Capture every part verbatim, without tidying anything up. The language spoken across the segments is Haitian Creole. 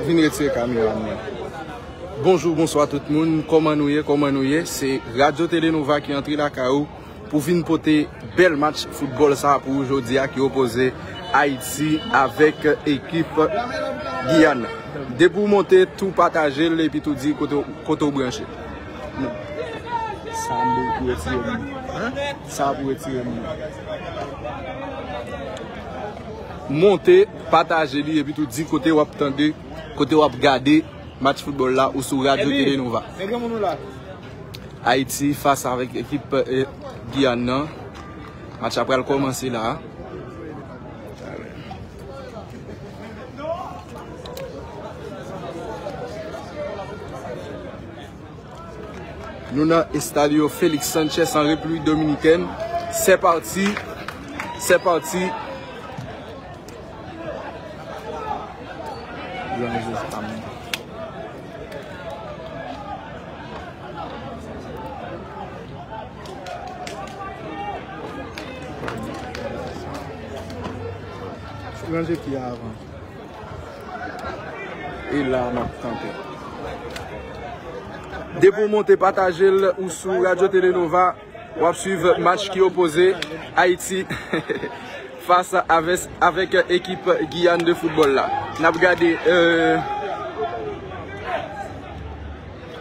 Vin retire kamera mwen. Bonjou, bonswa tout moun. Kòman nou ye? Kòman nou ye? Se Radyo Tele Nova ki antre lakay ou pou vin pote bèl match foutbòl sa pou ou jodi a ki opoze Ayiti avèk ekip Giyàn. Depi w monte, tou pataje l epi tou di kote, kote w branche. Sa m pou retire m. Sa pou retire m. Monte, pataje li epi tou di kote w ap tande, kote w ap gade match foutbòl la ou sou Radyo Tele Nova. Ayiti fas avèk ekip, eh, Giyàn nan. Match la pral kòmanse la. Nou nan Estadio Félix Sánchez an Repiblik Dominikèn. C'est parti. C'est parti. Ranje pye a avan. E la, m ap kanpe. Depi w monte, pataje l ou sou Radyo Tele Nova. W ap swiv match ki opoze Ayiti fas avè, avèk ekip Giyàn de foutbòl la. N ap gade, euh,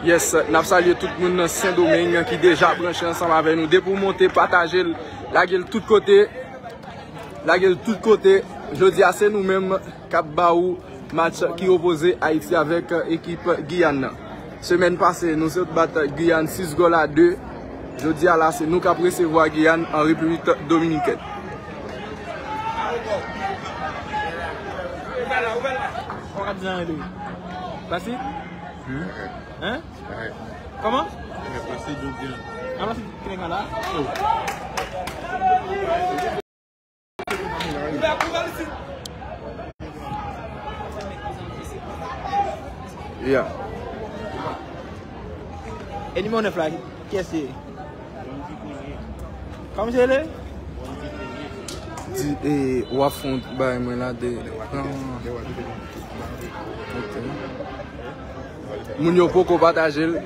yes, n ap salye tout moun nan Sendomeng ki deja branche ansanm avè nou. Depi w monte, pataje l, lage l tout kote. Lage l tout kote. Jodi a, se nou menm k ap ba ou match ki opoze Ayiti avèk ekip Giyàn nan. Semèn pase, nou sot bat Giyàn sis gòl a de. Jodi a la, se nou k ap resevwa Giyàn an Repiblik Dominikèn. Pase? Hein? Kòman? Pase Giyàn. An pase ki nèg la? Yeah. E nimewo nèf la, kiyès li ye? Kòman misye rele? Di, e, w ap fè yon bagay mwen la de. Ok. Moun yo poko pataje l.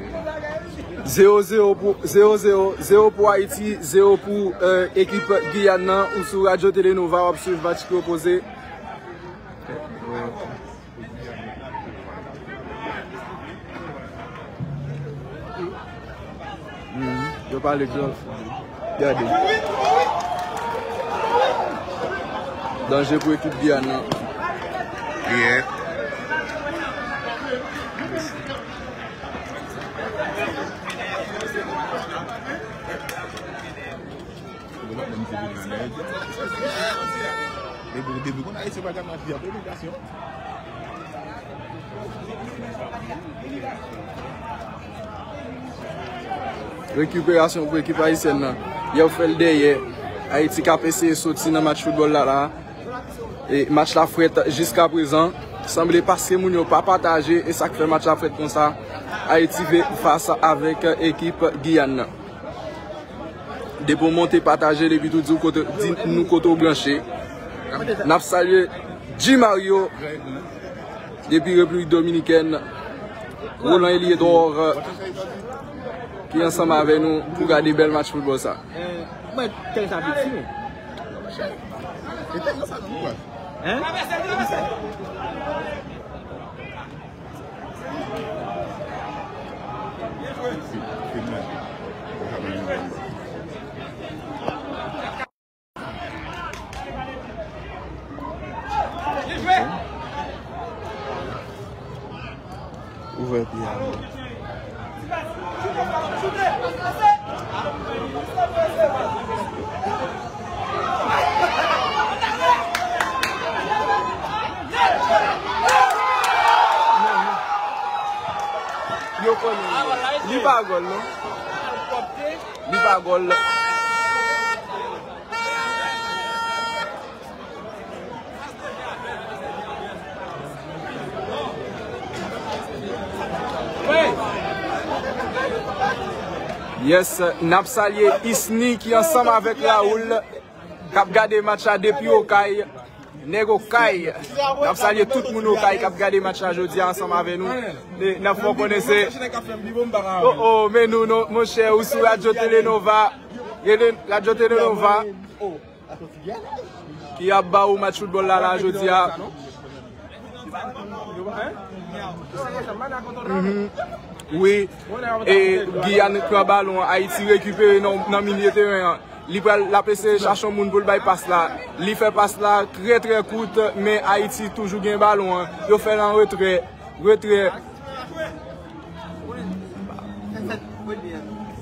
Zewo zewo pou, zewo zewo, zewo pou Ayiti, zewo pou, euh, ekip Giyàn nan. Ou sou Radyo Tele Nova, w ap swiv match ki opoze. Mhm. Yo pale kreyòl. Gade. Danje pou ekip Giyàn nan. Yeah. Depi, depi konn Ayisyen pa ka mache, y ap imigrasyon. Rekiperasyon pou ekip ayisyèn nan. Y ap fè l dèyè. Ayiti k ap eseye soti nan match foutbòl la, la. E match la frèt jiska prezan. Sanble paske moun yo pa pataje, e sa k fè match la frèt konsa. Ayiti ve fas avèk ekip Giyàn nan. Depi w monte, pataje l epi tou di w kote, di nou kote w branche. N ap salye G Mario depi Repiblik Dominikèn, Roland Eliédor ki ansanm avè nou pou gade bèl match foutbòl sa. Mwen tèl sa piti. Hein? Ouvè pye a. Yo konnen li. Li pa gòl, non. Li pa gòl. Yes, n ap salye Isni ki ansanm avèk Raoul, k ap gade match la depi Okay. Nèg Okay. N ap salye tout moun Okay k ap gade match la jodi a ansanm avè nou. E n ap fè w konnen se. Oh, oh, men nou, non, monchè, ou sou Radyo Telenova. Rele Radyo Telenova ki ap ba ou match foutbòl la, la, jodi a. Mhm. Wi. E Giyàn pran balon an, Ayiti rekipere nan, nan milye teren an. Li pral, l ap eseye chache yon moun pou l bay pas la. Li fè pas la trè, trè kout, men Ayiti toujou gen balon an. Yo fè l an retrè. Retrè.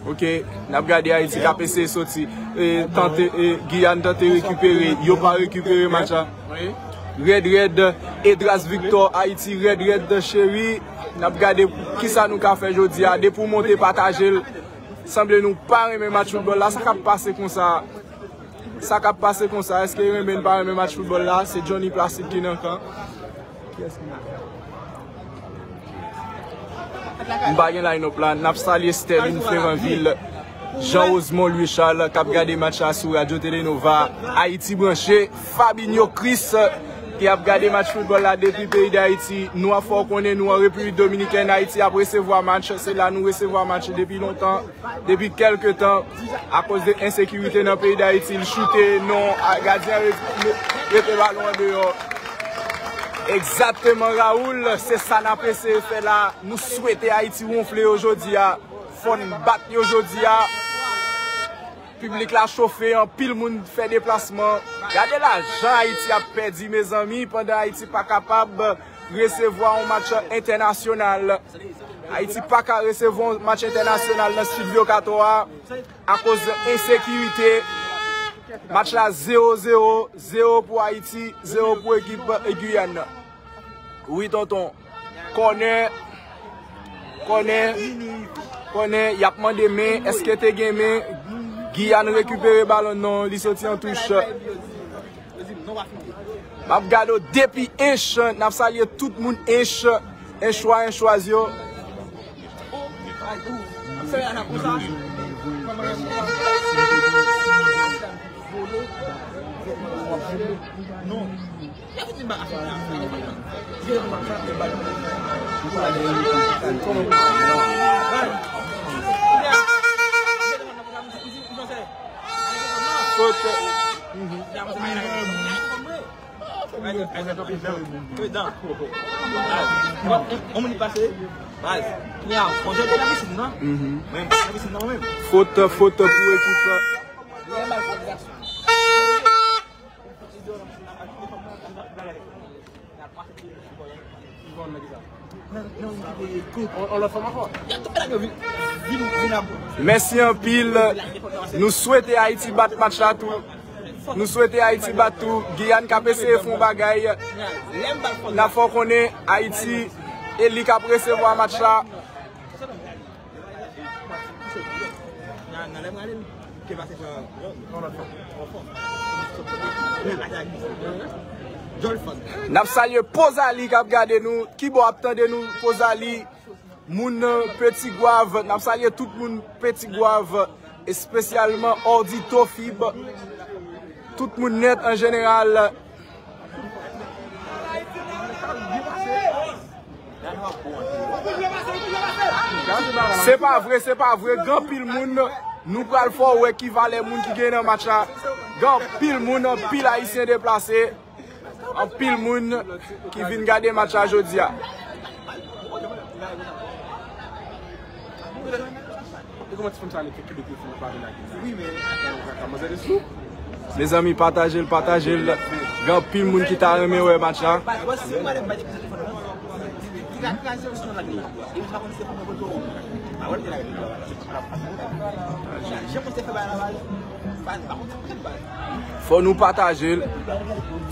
Ok, n ap gade Ayiti k ap eseye soti. E, tante, e, Giyàn tante rekipere. Yo pa rekipere match la. Rèd, rèd, Edras Victor, Ayiti rèd, rèd, cheri. N ap gade kisa nou ka fè jodi a. Depi w monte, pataje l. Sanble nou pa renmen match foutbòl la. Sa k ap pase konsa? Sa k ap pase konsa? Èske yo renmen, n pa renmen match foutbòl la? Se Johnny Placide ki nan kan. M pa gen line-up la. N ap salye Sterline Fleranville, Jean Rosemond Louis Charles k ap gade match la sou Radyo Telenova. Ayiti branche, Fabinho Chris ki ap gade match foutbòl la depi peyi Dayiti. Nou ap fè w konnen nou an Repiblik Dominikèn, Ayiti ap resevwa match. Se la nou resevwa match depi lontan. Depi kèlke tan, akoz de ensekirite nan peyi Dayiti, l choute, non, a, gadyen re-, re-, rete balon an deyò. Egzakteman, Raoul, se sa n ap eseye fè la. Nou swete Ayiti wonfle yo jodi a. Fò n bat yo jodi a. Piblik la chofe, anpil moun fè deplasman. Gade lajan Ayiti ap pèdi, mezanmi, pandan Ayiti pa kapab resevwa yon match entènasyonal. Ayiti pa ka resevwa yon match entènasyonal nan Sud Vieux Quatorze a akoz ensekirite. Match la zewo zewo, zewo pou Ayiti, zewo pou ekip Giyàn nan. Wi, tonton. Kònè, kònè, kònè, y ap mande men, èske te gen men? Giyàn rekipere balon, non, li soti an touch. M ap gade w depi Ench, n ap salye tout moun Ench, Enchwa, Enchwaz yo. Kote. Fot, fot pou ekip la. Mèsi anpil. Nou swete Ayiti bat match la tou. Nou swete Ayiti bat tou. Giyàn k ap eseye fè yon bagay. N ap fè w konnen Ayiti, e li k ap resevwa match la. N ap salye Pozali k ap gade nou. Kibò ap tande nou, Pozali? Moun, euh, Petit Goâve, n ap salye tout moun Petit Goâve, espesyalman Ordito Fib, tout moun nèt an jeneral. Se pa vre, se pa vre, gen anpil moun, nou pral fè w wè ki valè moun ki gen nan match la. Gen anpil moun, anpil Ayisyen deplase. Anpil moun ki vin gade match la jodi a. Mezanmi, pataje l, pataje l. Gen anpil moun ki ta renmen wè match la. Fò nou pataje l.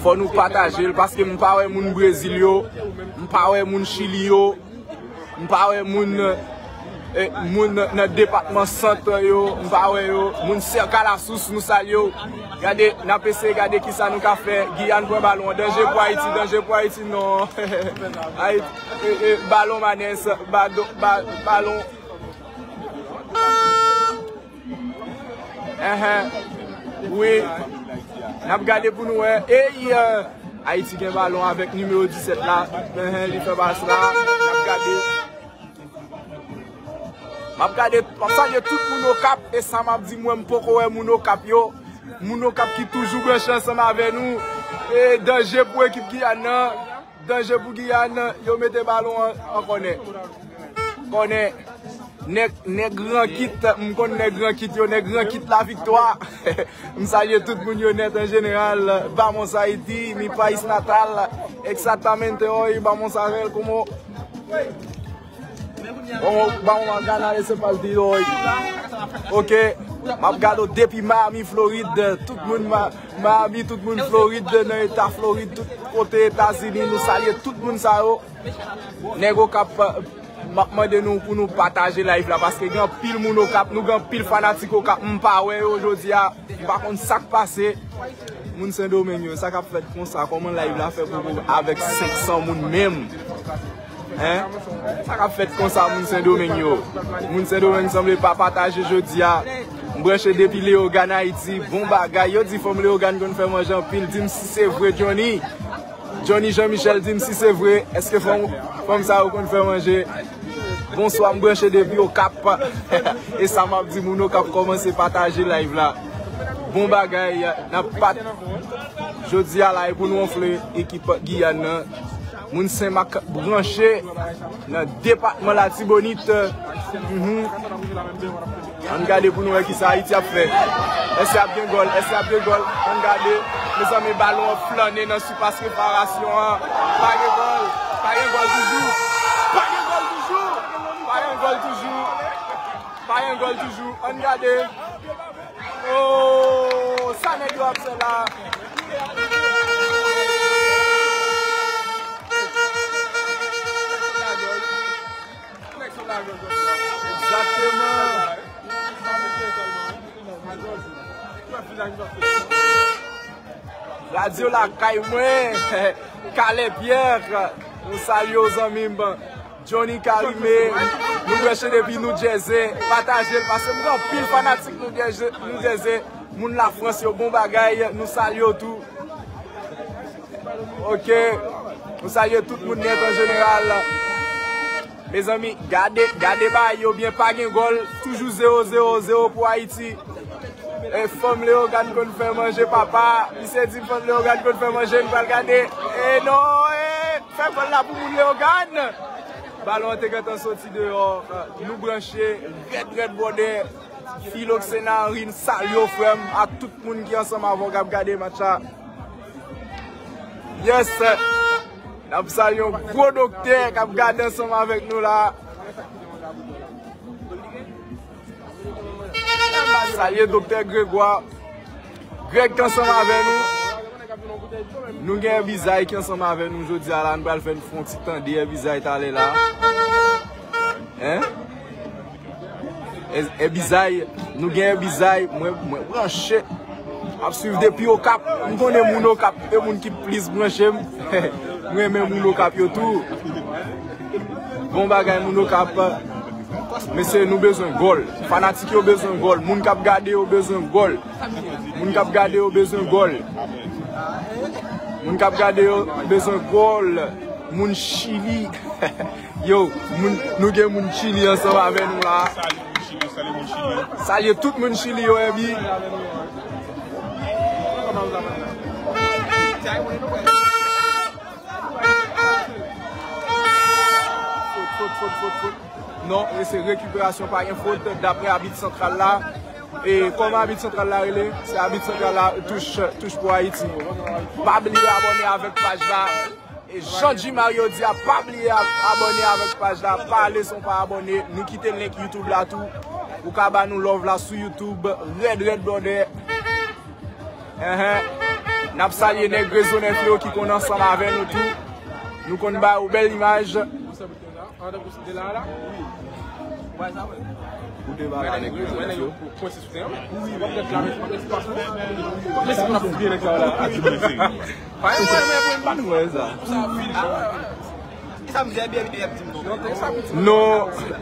Fò nou pataje l, paske m pa wè moun Brezil yo, m pa wè moun Chili yo, m pa wè moun, E, moun nan, nan depatman Sant yo, m pa wè yo. Moun Sèkalasous, nou salye w. Gade, n ap eseye gade kisa nou ka fè. Giyàn pran balon an. Danje pou Ayiti, danje pou Ayiti, non. Ayiti, e, e, balon Manès, bado, ba, balon. Enhen. Wi. N ap gade pou nou wè. Ey, e, Ayiti gen balon avèk nimewo disèt la. Enhen, li fè pas la. N ap gade. M ap gade, m ap salye tout moun Okap, e sa m ap di, mwen, m poko wè moun Okap yo. Moun Okap ki toujou branche ansanm avè nou. E danje pou ekip Giyàn nan. Danje pou Giyàn nan. Yo mete balon an, an kònè. Kònè. Nèg, nèg rankit, m konn nèg rankit yo, nèg rankit laviktwa. M salye tout moun yo nèt an jeneral. Vamos Haiti, mi país natal. Exactamente hoy, vamos a ver cómo Bon, ba mwen gana ese pal di yo. Ok. M ap gade w depi Miami, Florid. Tout moun Ma-, Miami, tout moun Florid, nan eta Florid, tout kote Etazini, nou salye tout moun sa yo. Nèg Okap, m ap mande nou pou nou pataje live la, paske gen anpil moun Okap, nou gen anpil fanatik Okap, m pa wè yo jodi a, m pa konn sa k pase. Moun Sendomeng yo, sa k ap fèt konsa, kòman live la fè pou, pou avèk senk san moun menm? Hein? Sa k ap fèt konsa, moun Sendomeng yo? Moun Sendomeng sanble pa pataje jodi a. M branche depi Leyogàn, Ayiti. Bon bagay. Yo di fanm Leyogàn konn fè manje anpil. Di m si se vre, Johnny. Johnny Jean Michel, di m si se vre. Èske fanm, fanm sa yo konn fè manje? Bonswa, m branche depi Okap. E sa m ap di, moun Okap kòmanse pataje live la. Bon bagay, n ap pat-, jodi a la, e pou nou wonfle ekip Giyàn nan. Moun Senmak branche nan depatman Latibonit. Mhm. Ann gade pou nou wè kisa Ayiti ap fè. Èske ap gen gòl? Èske ap gen gòl? Ann gade. Mezanmi, balon an flannen nan sipas reparasyon an. Pa gen gòl. Pa gen gòl toujou. Pa gen gòl toujou. Pa gen gòl toujou. Pa gen gòl toujou. Ann gade. Oh, sa nèg yo ap fè la. Egzakteman. Radyo Lakay mwen, Calais Pierre, nou salye w zanmi m. Johnny Carime, nou branche depi New Jersey, pataje l, paske m gen anpil fanatik New Jersey, New Jersey, moun Lafrans yo, bon bagay, nou salye w tou. Ok, nou salye tout moun nèt an jeneral. Mezanmi, gade, gade bagay yo byen, pa gen gòl, toujou zewo zewo, zewo pou Ayiti. E fanm Leyogàn konn fè manje, papa. Misye di fanm Leyogàn konn fè manje, n pral gade. E non, e fè gòl la pou moun Leyogàn. Balon an te gentan soti deyò. Nou branche, rèd, rèd bwòdè. Filoksena Henry, n salye w, frè m, ak tout moun ki ansanm avè w k ap gade match la. Yes! N ap salye yon gwo doktè k ap gade ansanm avèk nou la. Salye Doktè Grégoire. Greg ki ansanm avè nou. Nou gen Bizay ki ansanm avè nou jodi a la. Nou pral fè n fè yon ti tande Bizay talè la. Hein? E, e Bizay, nou gen Bizay, mwen, mwen branche. M ap swiv depi Okap. M konnen moun Okap, e moun ki plis branche m. M renmen moun Okap yo tou. Bon bagay, moun Okap. Mesye, nou bezwen gòl. Fanatik yo bezwen gòl. Moun k ap gade yo bezwen gòl. Moun k ap gade yo bezwen gòl. Moun k ap gade yo bezwen gòl. Moun Chili. Yo, moun, nou gen moun Chili ansanm avè nou la. Salye tout moun Chili yo, epi. Fot, fot, fot, fot, fot. Non, e se rekiperasyon, pa gen fot, daprè abit santral la. E kòman abit santral la rele? Se abit santral la, touch, touch pou Ayiti. Pa bliye abòne avèk paj la. E jan G Mario di a, pa bliye ab-, abòne avèk paj la. Pale san w pa abòne. Nou kite link YouTube la tou. Ou ka ba nou love la sou YouTube. Rèd, rèd, brother. Enhen. N ap salye nèg Rezo Nèf yo ki konn ansanm avè nou tou. Nou konn ba yo bèl imaj. Andan pou site la la. Ou te ba la nèg yo. Mwen nèg yo kwense sou teren. Mwen nèg la, mwen espas mwen. Mwen se mwen ap fouye nèg sa la. Pa yon mwen mwen mwen pa nou wè sa. Sa vin. Sa m di byen byen ap di m non. Non,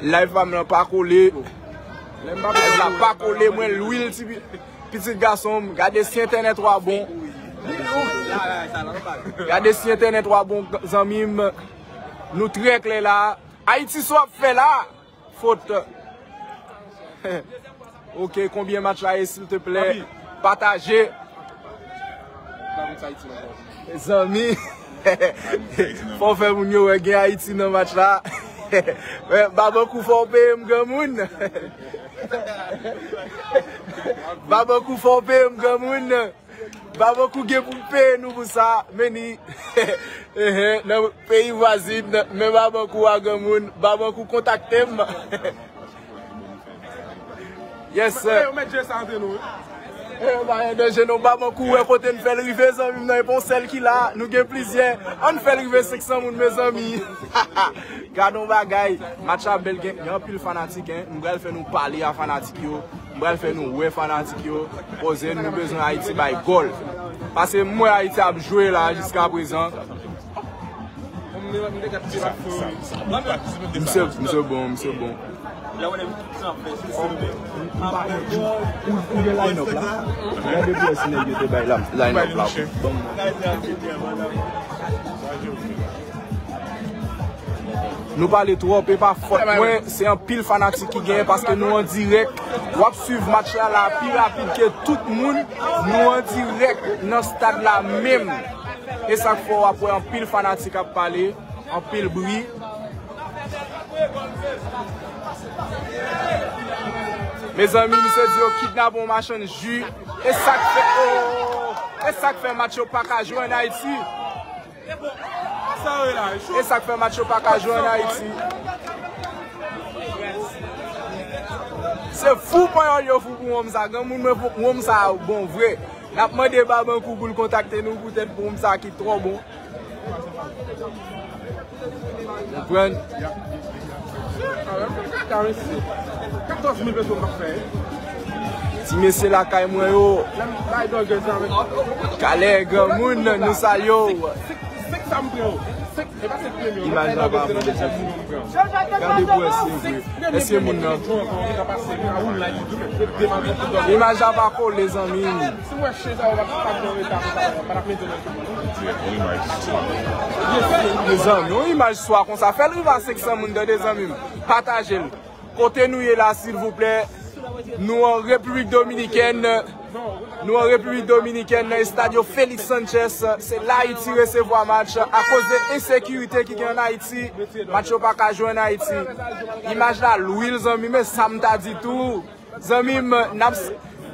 live pa m lan pa kole. Live la pa kole, mwen lwil ti pi- pitit gason m. Gade si entènèt ou a bon. Gade si entènèt ou a bon, zanmi m. Nou trè klè la. Ayiti, sa w ap fè la? Fot. Ok, konbyen match la ye, silteplè? Pataje. Mezanmi, fò w fè moun yo wè gen Ayiti nan match la. Babankou, fò w peye m, granmoun. Babankou, fò w peye m, granmoun. Babankou gen pou peye nou pou sa, men ni. Ehe, nan peyi vwazin, men Babankou a granmoun, Babankou kontakte m. Yes, sir. Yo mèt jwe sa antre nou, wi. Eh, pa gen danje non, Babankou, wè kote n fè l rive, zanmi m nan, e pa yon sèl ki la, nou gen plizyè. Ann fè l rive senk san moun, mezanmi. Gad yon bagay, match la bèl, gen, gen anpil fanatik, en. M pral fè nou pale a fanatik yo. M pral fè nou wè fanatik yo. Koze nou bezwen Ayiti bay gòl. Paske m wè Ayiti ap jwe la jiska prezan. Misye, misye bon, misye bon. Ou gen line up la? Gade pou wè si nèg yo te bay la, line up la. Bon. Nou pale twòp, e pa fòt mwen, se anpil fanatik ki genyen paske nou an dirèk. W ap swiv match la, la pi rapid ke tout moun. Nou an dirèk nan stad la menm. E sa k fè w ap wè anpil fanatik ap pale, anpil bri. Mezanmi, misye di yo kidnape yon machann ji. E sa k fè, oh, e sa k fè match yo pa ka jwe ann Ayiti. E sa k fè match yo pa ka jwe ann Ayiti. Se fou panyòl yo fou pou wonm sa. Granmoun, mwen, pou wonm sa bon vre. N ap mande Babankou pou l kontakte nou poutèt pou wonm sa ki twò bon. Konprann? Ti mesye lakay mwen yo. Kalè granmoun, nou salye w. Imaj la pa bon, mezanmi. Gade pou wè si e vre. Èske moun nan? Imaj la pa kole, zanmi. Mezanmi, yon imaj swa konsa. Fè l rive a senk san moun, tande, zanmi m. Pataje l. Kote nou ye la, silvouplè? Nou an Repiblik Dominikèn. Nou an Repiblik Dominikèn, nan Estadio Félix Sánchez. Se la Ayiti resevwa match. Akoz de ensekirite ki gen ann Ayiti, match yo pa ka jwe ann Ayiti. Imaj la lwil, zanmi, men sa m ta di tou. Zanmi m, n ap,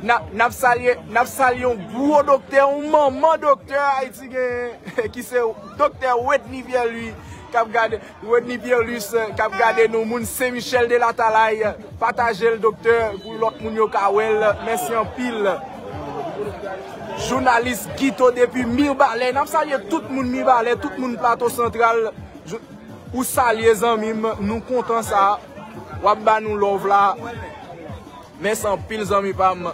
n ap, n ap salye, n ap salye yon gwo doktè, yon manman doktè Ayiti genyen, ki se doktè Wedny Pierre Louis, k ap gade. Wedny Pierre Louis, k ap gade nou, moun Sen Michèl de Latalay, pataje l, doktè, pou lòt moun yo ka wè l. Mèsi anpil. Jounalis Guito depi Mibalè. N ap salye tout moun Mibalè, tout moun Plato Santral. Jou-, ou salye, zanmi m, nou kontan sa. W ap ba nou love la. Mèsi anpil, zanmi pa m.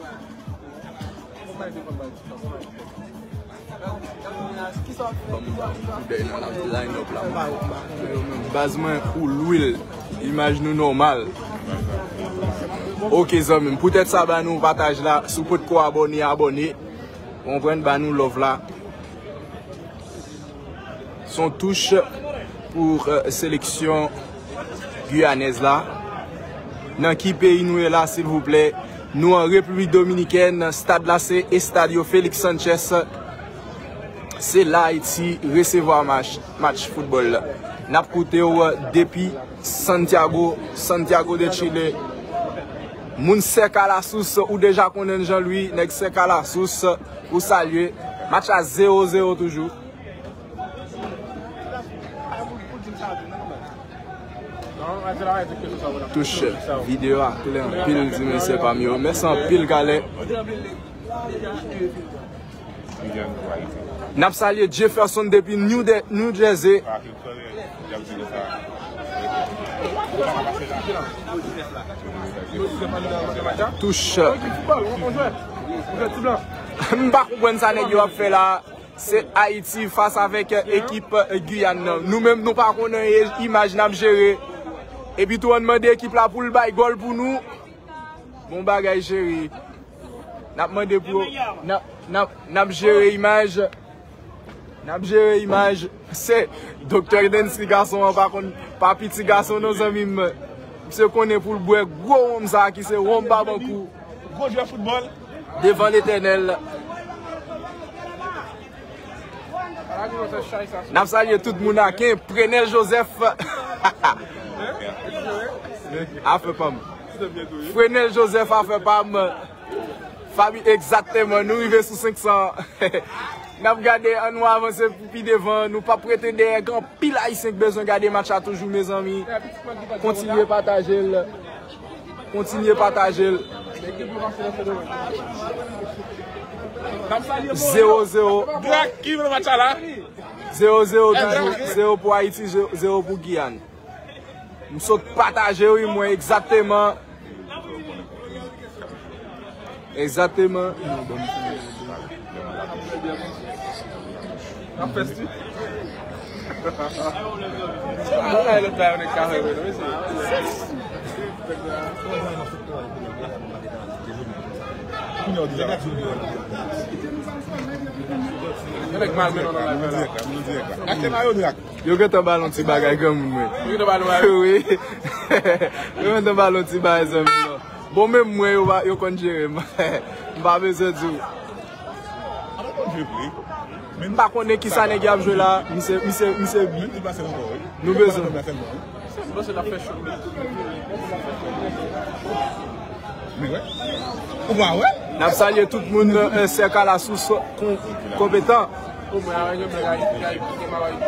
Baz mwen, ou lwil. Imaj nou nòmal. Ok, zanmi m. Poutèt sa, ba nou pataj la. Si w potko abòne, abòne. Konprann, ba nou love la. Se yon touch pou, euh, seleksyon gwiyanèz la. Nan ki peyi nou ye la, silvouplè? Nou an Repiblik Dominikèn, stad la se Estadio Félix Sánchez. Se la Ayiti resevwa match, match foutbòl la. N ap koute w depi Santiago, Santiago de Chile. Moun Sèkalasous, ou deja konnen Jean Louis, nèg Sèkalasous, ou salye. Match la zewo zewo toujou. Touch videyo a klè anpil, ti mesye pa m yo. Mèsi anpil, Kalè. N ap salye Jefferson depi New De-, New Jersey. N ap salye Touch. M pa konprann sa nèg yo ap fè la. Se Ayiti fas avèk ekip Giyàn nan. Nou menm, nou pa konnen e- imaj n ap jere. Epi tou, ann mande ekip la pou l bay gòl pou nou. Bon bagay, cheri. N ap mande pou, n ap, n ap, n ap jere imaj. N ap jere imaj. Se Doktè Densi gason an pa konn pa piti gason non, zanmi m. Misye konnen pou l bwè gwo wonm sa ki se wonm Babankou. Gwo jwè foutbòl. Devan Letènèl. N ap salye tout moun aken. Prenel Joseph. Afè pa m. Frenel Joseph, afè pa m. Fabi, egzakteman, nou rive sou senk san. N ap gade, ann nou avanse pou pi devan. Nou p ap rete dèyè, gen anpil Ayisyen k bezwen gade match la toujou, mezanmi. Kontinye pataje l. Kontinye pataje l. Zewo zewo. Drak ki nan match la la. Zewo zewo toujou. Zewo pou Ayiti, zewo pou Giyàn. M sot pataje wi mwen, egzakteman. Egzakteman. N ap fè sti. Bagay lòt la yo nèk ka fè vre non mesye. Nèg mal mennen nan la. Atè mayo drak. Yo gentan ba l yon ti bagay granmoun mwen. Yo gentan ba l yon bagay. Wi. Yo gentan ba l yon ti bagay zanmi m. Bon, menm mwen, yo, pa- yo konn jere m. M pa bezwen di w. M pa konnen kisa nèg y ap jwe la. Misye, misye, misye, nou bezwen. N ap salye tout moun, eh, Sèk Alasous kon- konpetan.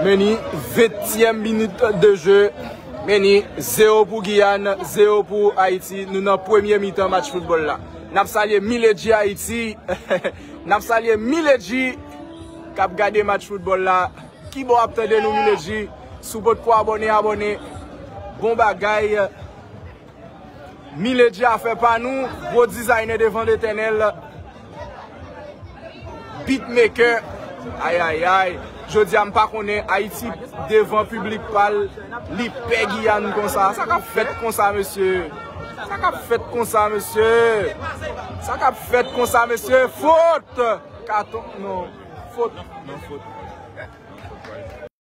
Meni, ventyèm minit de jeu. Meni, zewo pou Giyàn, zewo pou Ayiti. Nou nan premye mitan match foutbòl la. N ap salye Miledji Ayiti. N ap salye Miledji k ap gade match foutbòl la. Kibò w ap tande nou, Miledji? Si w potko abòne, abòne. Bon bagay. Miledji afè pa nou, gwo dizayne devan Letènèl. Beatmaker. Ayayay. Jodi a m pa konnen Ayiti devan piblik pa l, li pè Giyàn konsa. Sa k ap fèt konsa, mesye? Sa k ap fèt konsa, mesye? Sa k ap fèt konsa, mesye? Fot! Katon, non. Fot. Non, fot.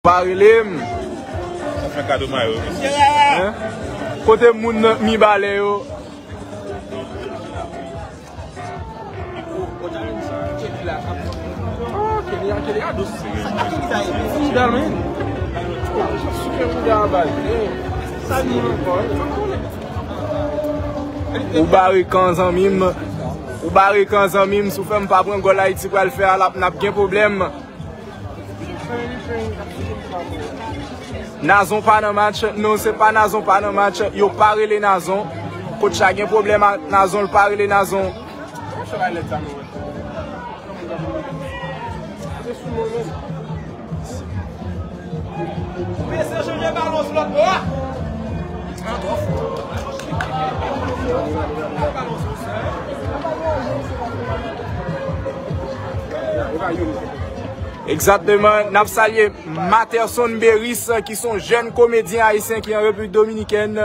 Pa rele m. Sa fè kado mayo, mesye. Hein? Kote moun nan mi balè yo? Oh, Kenny a, Kenny a dous. Fidèl, men. Souke moun a bal. Sa di ankò. Ou bare kan zanmi m. Ou bare kan zanmi m. Si w fè m pa pran gòl Ayiti pral fè a, l ap n ap gen pwoblèm. Nazon pa nan match. Non, se pa Nazon pa nan match. Yo pa rele Nazon. Coach la gen pwoblèm ak Nazon, l pa rele Nazon. Egzakteman, n ap salye Materson Beris, ki se yon jèn komedyen ayisyen ki an Repiblik Dominikèn.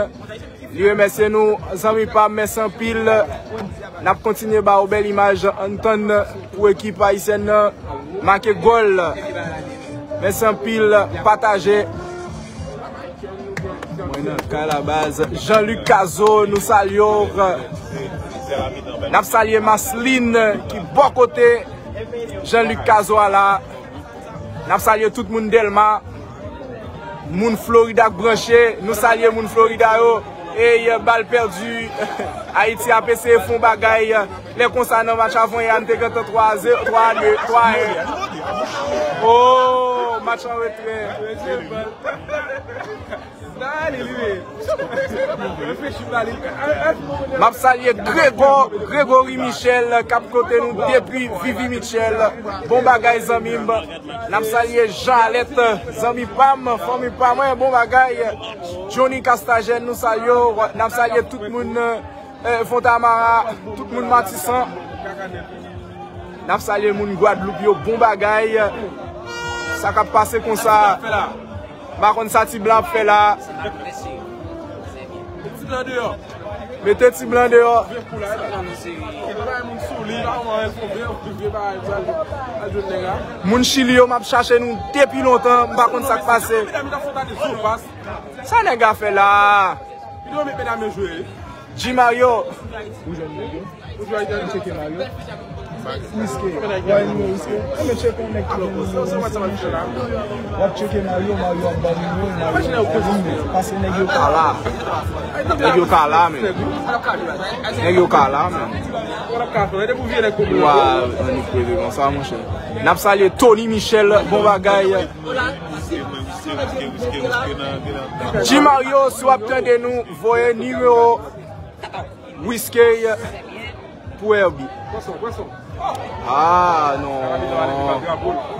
Li remèsye nou, zanmi pa m, mèsi anpil. N ap kontinye ba w bèl imaj, ann tann pou ekip ayisyèn nan make gòl. Mèsi anpil, pataje. Mwen nan kay la baz. Jean-Luc Cazo, nou salye w. N ap salye Maslin ki bò kote Jean-Luc Cazo a la. N ap salye tout moun Dèlma. Moun Florida k branche, nou salye moun Florida yo. Ey, bal pèdi. Ayiti ap eseye fè yon bagay. Lè konsa nan match avan yè a, n te gentan twa a zewo, twa a de, twa a en. Oh, match an retrè. M ap salye Gregor, Gregory Michel, k ap kote nou depi Vivi Michel. Bon bagay, zanmi m. N ap salye Jean Alette, zanmi pa m, fanmi pa mwen, bon bagay. Johnny Castagen, nou salye w. N ap salye tout moun, eh, Fontamara, tout moun Matisan. N ap salye moun Gwadloup yo, bon bagay. Sa k ap pase konsa? M pa konn sa ti blan ap fè la. Mete ti blan deyò. Moun Chili yo, m ap chache nou depi lontan, m pa konn sa k pase. Sa nèg la fè la? Videyo met medam yo jwe. G Mario. Ou jwenn nèg yo? Ou jwenn nèg yo? Tcheke Mario. Wiske. Wè nimewo Wiske. Ann men tcheke yon nèg ki gen nimewo Wiske. W ap tcheke Mario, Mario ap ba w nimewo, Mario ap ba w nimewo. Paske nèg yo ka la. Nèg yo ka la, men. Nèg yo ka la, men. Wa, annik rete konsa, monchè. N ap salye Tony Michel, bon bagay. G Mario, si w ap tande nou, voye nimewo Wiske pou Herby. Ah, non.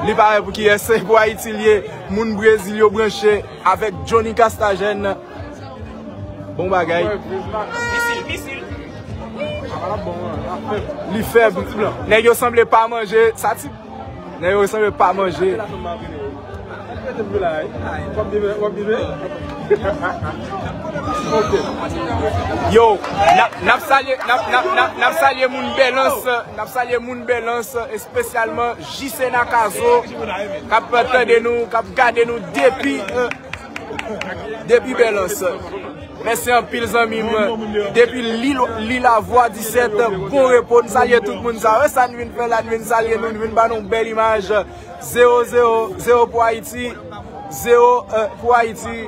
Li pa wè pou kiyès, se pou Ayiti l ye. Moun Brezil yo branche avèk Johnny Castagen. Bon bagay. Li fèb. Nèg yo sanble pa manje. Sa ti Nèg yo sanble pa manje. Yo, n ap, n ap salye, n ap, n ap, n ap, n ap salye moun Bèlans, n ap salye moun Bèlans, espesyalman J C Nakazo, k ap tande nou, k ap gade nou depi, eh, depi Bèlans. Mèsi anpil, zanmi m. Depi Lil, Lil Avwa disèt, bon repo, n salye tout moun sa yo. Sa n vin fè la, n vin salye nou, n vin ba nou bèl imaj. Zewo zewo, zewo pou Ayiti, zewo, eh, pou Ayiti.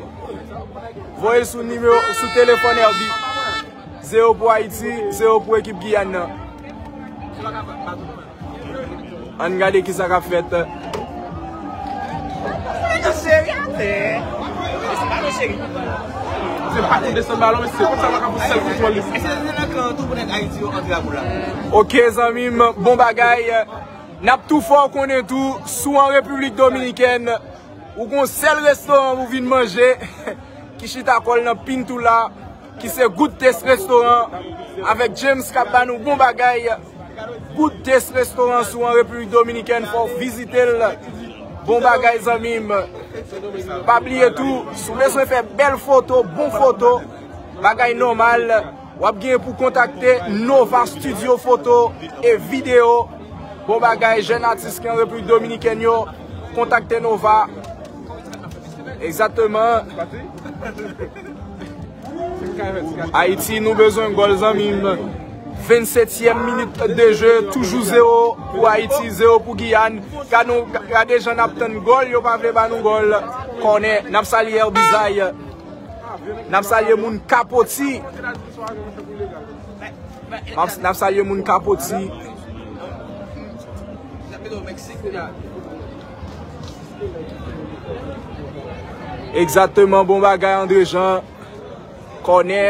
Voye l sou nimewo, sou telefòn Herby. Zewo pou Ayiti, zewo pou ekip Giyàn nan. Ann gade kisa k ap fèt. Se pa tou desann balon, mesye. Konsa pa ka pou sèl kontwòl li. Ok, zanmi m, bon bagay. N ap tou fè w konnen tou, si w an Repiblik Dominikèn, ou gon sèl restoran pou vin manje, ki chita kò l nan Pintoula, ki se Good Taste Restaurant, avèk James k ap ba nou bon bagay. Good Taste Restaurant, si w an Repiblik Dominikèn, fò w vizite l. Bon bagay, zanmi m. Pa bliye tou, si w bezwen fè bèl foto, bon foto, bagay nòmal, w ap gen pou kontakte Nova Studio Foto e Videyo. Bon bagay, jèn atis ki an Repiblik Dominikèn yo, kontakte Nova. Egzakteman. Ayiti, nou bezwen gòl, zanmi m. Vennsetyèm minit de jeu, toujou zewo pou Ayiti, zewo pou Giyàn. Gade nou, gade jan n ap tann gòl, yo pa vle ba nou gòl. Kònè, n ap salye Bizay. N ap salye moun Kapoti. N ap, n ap salye moun Kapoti. Egzakteman, bon bagay, André Jean. Kònè.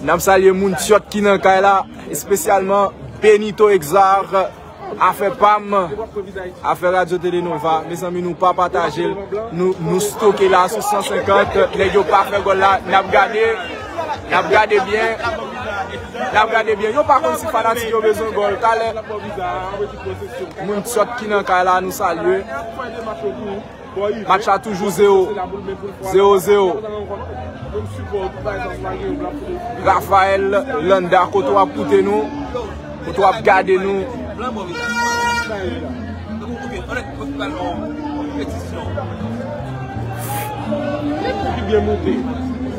N ap salye moun Tyòt ki nan kay la, espesyalman Benito Exar. Afè pa m, afè Radyo Tele Nova. Mezanmi, nou pa pataje l. Nou, nou stoke la sou san senkant. Nèg yo pa fè gòl la. N ap gade. N ap gade byen. N ap gade byen. Yo pa konn si fanatik yo bezwen gòl. Talè, moun Tyòt ki nan kay la, nou salye. Match la toujou zewo. Zewo zewo. Raphaël Landa, kote w ap koute nou, kote w ap gade nou. Ki byen moute.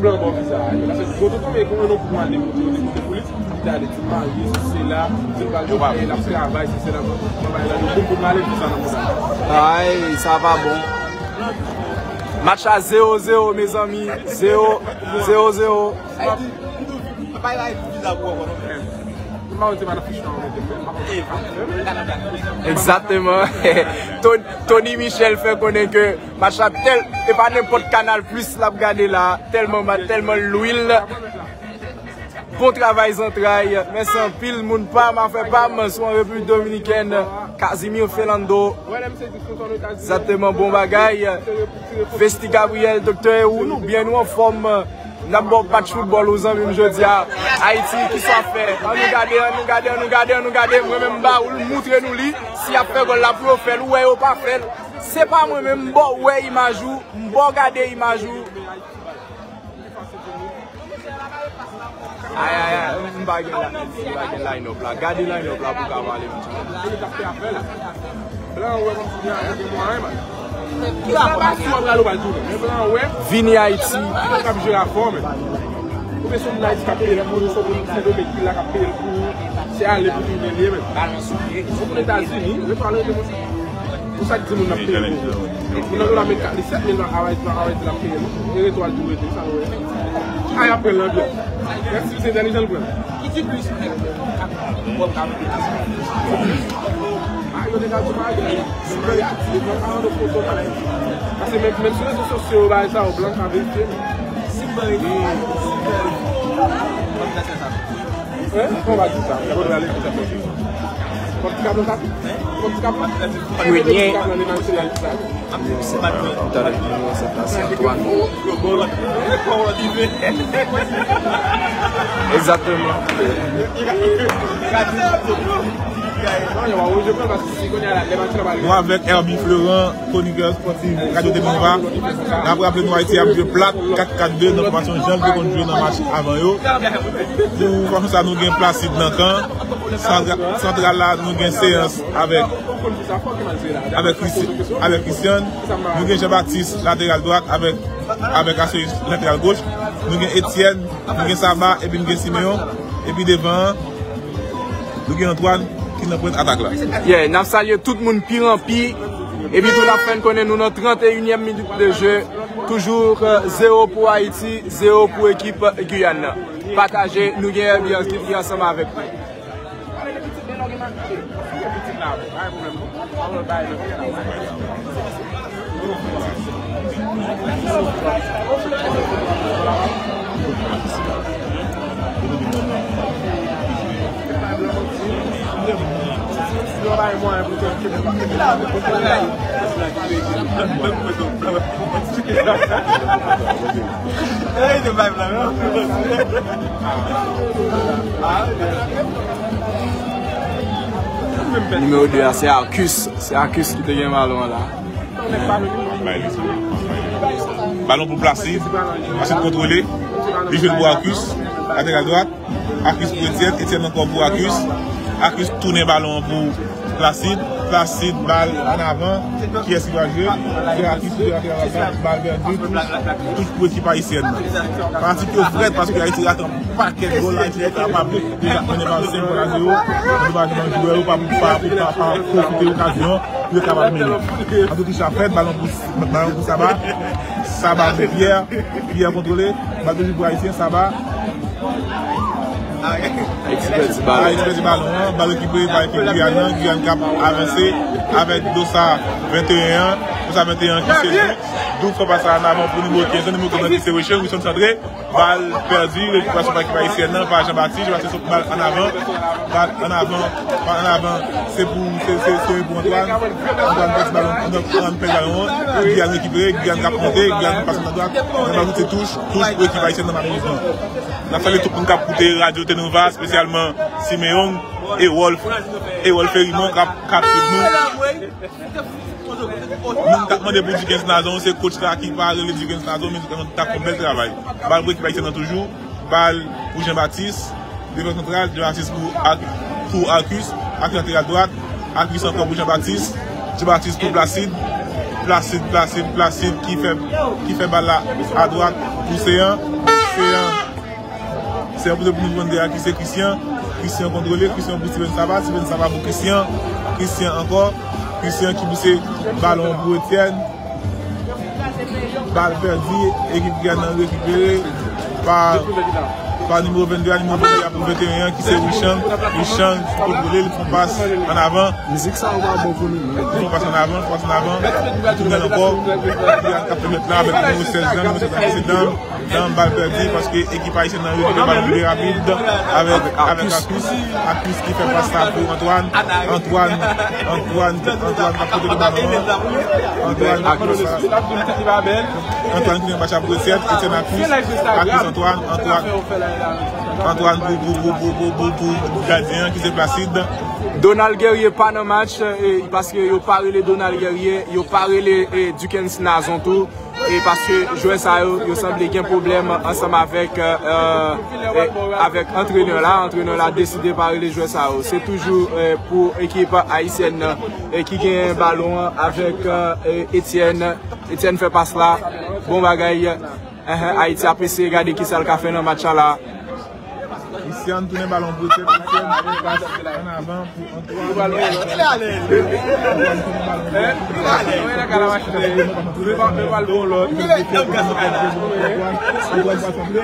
Blan bò viza a. Paske gwo tonton e konn yon pou al demoute, yo demoute pou li. Li ta de ti marye, sesi sela, di l pral travay, sesi sela, mwen bay la, nou konn pou male, pou sa nan mouda. Ay, sa pa bon. Match la zewo zewo, mezanmi. Zewo, zewo zewo. Egzakteman. Ton- Tony Michel fè konnen ke match la tèl, e pa nenpòt Kanal Plis l ap gade la, tèlman, tèlman lwil. Bon travay zantray. Mèsi anpil moun pa m, afè pa m, sou an Repiblik Dominikèn, Casimir Felando. Egzakteman, bon bagay. Vesti Gabriel, Doktè Ewou, nou byen, nou anfòm. N ap ba w match foutbòl ou zanmi m jodi a. Ayiti, kisa w ap fè? An nou gade, an nou gade, an nou gade, an nou gade. Mwen menm m ba ou l, moutre nou li. Si y ap fè gòl la pou yo fè l, ou wè yo pa fè l. Se pa mwen menm, m ba w wè imaj ou, m ba w gade imaj ou. Ay, ay, ay, m pa gen la, m pa gen line up la. Gade line up la pou ka pale m. Blan wè kòmsi gen, gen mwayen, man. Ki rapò sa gen? Ou pral ou pral tounen. Men blan wè. Vini Ayiti. Blan k ap jere afè w, men. Ou gen son moun Ayiti k ap peye l, moun Sendomeng ki la k ap peye l pou se ale pou tounen li ye, men. Ou konn Etazini, reto ale rete konsa. Pou sa k di moun ap peye l pou moun nan dola met kat li sèt mil nan Hawaii, nan Hawaii l ap peye l. E reto al tou rete, sa nou wè. Ay, ap pran l nan byen. Mèsi, se entèlijan l pran. Ki ti plis nèg ap wè m ka mete plis? Ah, yo te ka di bagay. Kreyatif, nan ka rande foto bagay. Paske menm, menm sou rezo sosyo yo, bagay sa yo, blan ka verifye. Si m ban rete, si m ban rete, ban m fè sa. Hein? Kòman w pa di sa? Gade w ale ki sa fè. Kòm ti kablan sa? Kòm ti kablan? Premye. Kòm ti kablan li nan nasyonal sa? Tande nimewo sèt la, se Antoine. Egzakteman. Nou avèk Herby Florent, kwonikè espòtif Radyo Tele Nova. N ap raple nou Ayiti ap jwe plat kat kat de nan fòmasyon jan l te konn jwe nan match avan yo. Pou fòmasyon sa, nou gen Placide nan kan. Santra-, santral la, nou gen Séance avèk, avèk Christi-, avèk Christian. Nou gen Jean Baptiste, lateral dwat, avèk, avèk Asoyis, lateral goch. Nou gen Etienne, nou gen Saba, epi nou gen Simeon. Epi devan an, nou gen Antoine ki nan pwent atak la. Yeah, n ap salye tout moun pi ranpi. Epi tou n ap fè n konnen nou nan trannteyinyèm minit de jeu. Toujou, euh, zewo pou Ayiti, zewo pou ekip Giyàn nan. Pataje, nou gen Herby ki ansanm avèk nou. Nimewo de a, se Arcus. Se Arcus ki te gen balon an la. Balon pou Placide. Placide kontwole. Li jwe l pou Arcus. Lateral dwat. Arcus pou Etienne. Etienne ankò pou Arcus. Arcus tounen balon an pou Placide. Placide, bal ann avan. Kiyès ki pral jwe? Se Arcus ki jwe lateral dwat. Bal pèdi. Touch, touch pou ekip ayisyèn nan. Fanatik yo frèt paske Ayiti rate yon pakèt gòl. Ayiti kapab deja mennen bal senk gòl a zewo. Malèrezman, jwè yo pa, pa, pa, pa pwofite okazyon pou yo kapab mennen. Antouka, touch la fèt, balon pou, balon pou Saba. Saba pou Pierre. Pierre kontwole. Bal toujou pou Ayisyen, Saba. Ayiti pèdi balon. Ayiti pèdi balon an. Bal rekipere pa ekip Giyàn nan. Giyàn k ap avanse avèk Dosa venteyen an. Dosa venteyen an ki se doub. Doub fè pas la ann avan pou nimewo kenz lan. Nimewo kenz lan ki se Weshan. Weshan santre. Bal pèdi, rekipirasyon pa ekip ayisyèn nan, pa Jean Baptiste. Jean Baptiste sot bal ann avan, bal ann avan, bal ann avan, se pou, se, se, se pou Antoine. Antoine pèdi balon, Antoine pèdi balon an. Giyàn rekipere, Giyàn k ap monte, Giyàn pase nan dwat. Jean Baptiste se touch, touch pou ekip ayisyèn nan malerezman. N ap salye tout moun k ap koute Radyo Tenova, espesyalman Simeon e Wolf, e Wolf Ferimon k ap, k ap swiv nou. Moun k ap mande pou Dickens Nazon, se coach la ki pa rele Dickens Nazon, men Dickens Nazon t ap fè yon bèl travay. Bal pou ekip ayisyèn nan toujou. Bal pou Jean Baptiste. Defans santral, Jean Baptiste pou Ar-, pou Arcus. Arcus lateral dwat. Arcus ankò pou Jean Baptiste. Jean Baptiste pou Placide. Placide, Placide, Placide ki fè, ki fè bal la adwat pou Seyan. Seyan. Se yon poze pou nou jwenn de a ki se Christian. Christian kontwole, Christian pou Steven Saba, Steven Saba pou Christian. Christian ankò, Christian ki pouse balon pou Etienne. Bal pèdi, ekip Giyàn nan rekipere pa Pa nimewo vennde a, nimewo vennde a pou venteyen an, ki se Richan. Richan ki kontwole, li fè yon pas ann avan. Mizik sa yo pa bon pou nou. Li fè yon pas ann avan, li fè yon pas ann avan. Li tounen ankò. Li k ap fè mèt la avèk nimewo sèz lan, nimewo sèz lan ki se Dam. Dam, bal pèdi paske ekip ayisyèn nan retounen bal byen rapid avèk, avèk Akis. Akis ki fè pas la pou Antoine. Antoine, Antoine, Antoine k ap kontwole balon an. Antoine, Akis. Antoine ki gen match ap resèt, Etienne Akis, Akis Antoine, Antoine, Antoine pou, pou, pou gadyen an ki se Placide. Donald Guerrier pa nan match, e, paske yo pa rele Donald Guerrier, yo pa rele, e, Duckens Nazon tou, e paske jwè sa yo, yo sanble gen pwoblèm ansanm avèk, e, e, avèk antrenè la. Antrenè la deside pa rele jwè sa yo. Se toujou, e, pou ekip ayisyèn nan, e, ki gen balon an avèk, e, Etienne. Etienne fè pas la. Bon bagay. Enhen, Ayiti ap eseye gade kisa l ka fè nan match la la. Etienne tounen balon pou Etienne, Etienne fè pas ann avan pou Antoine. Antoine tounen balon pou Etienne. Antoine pas antre.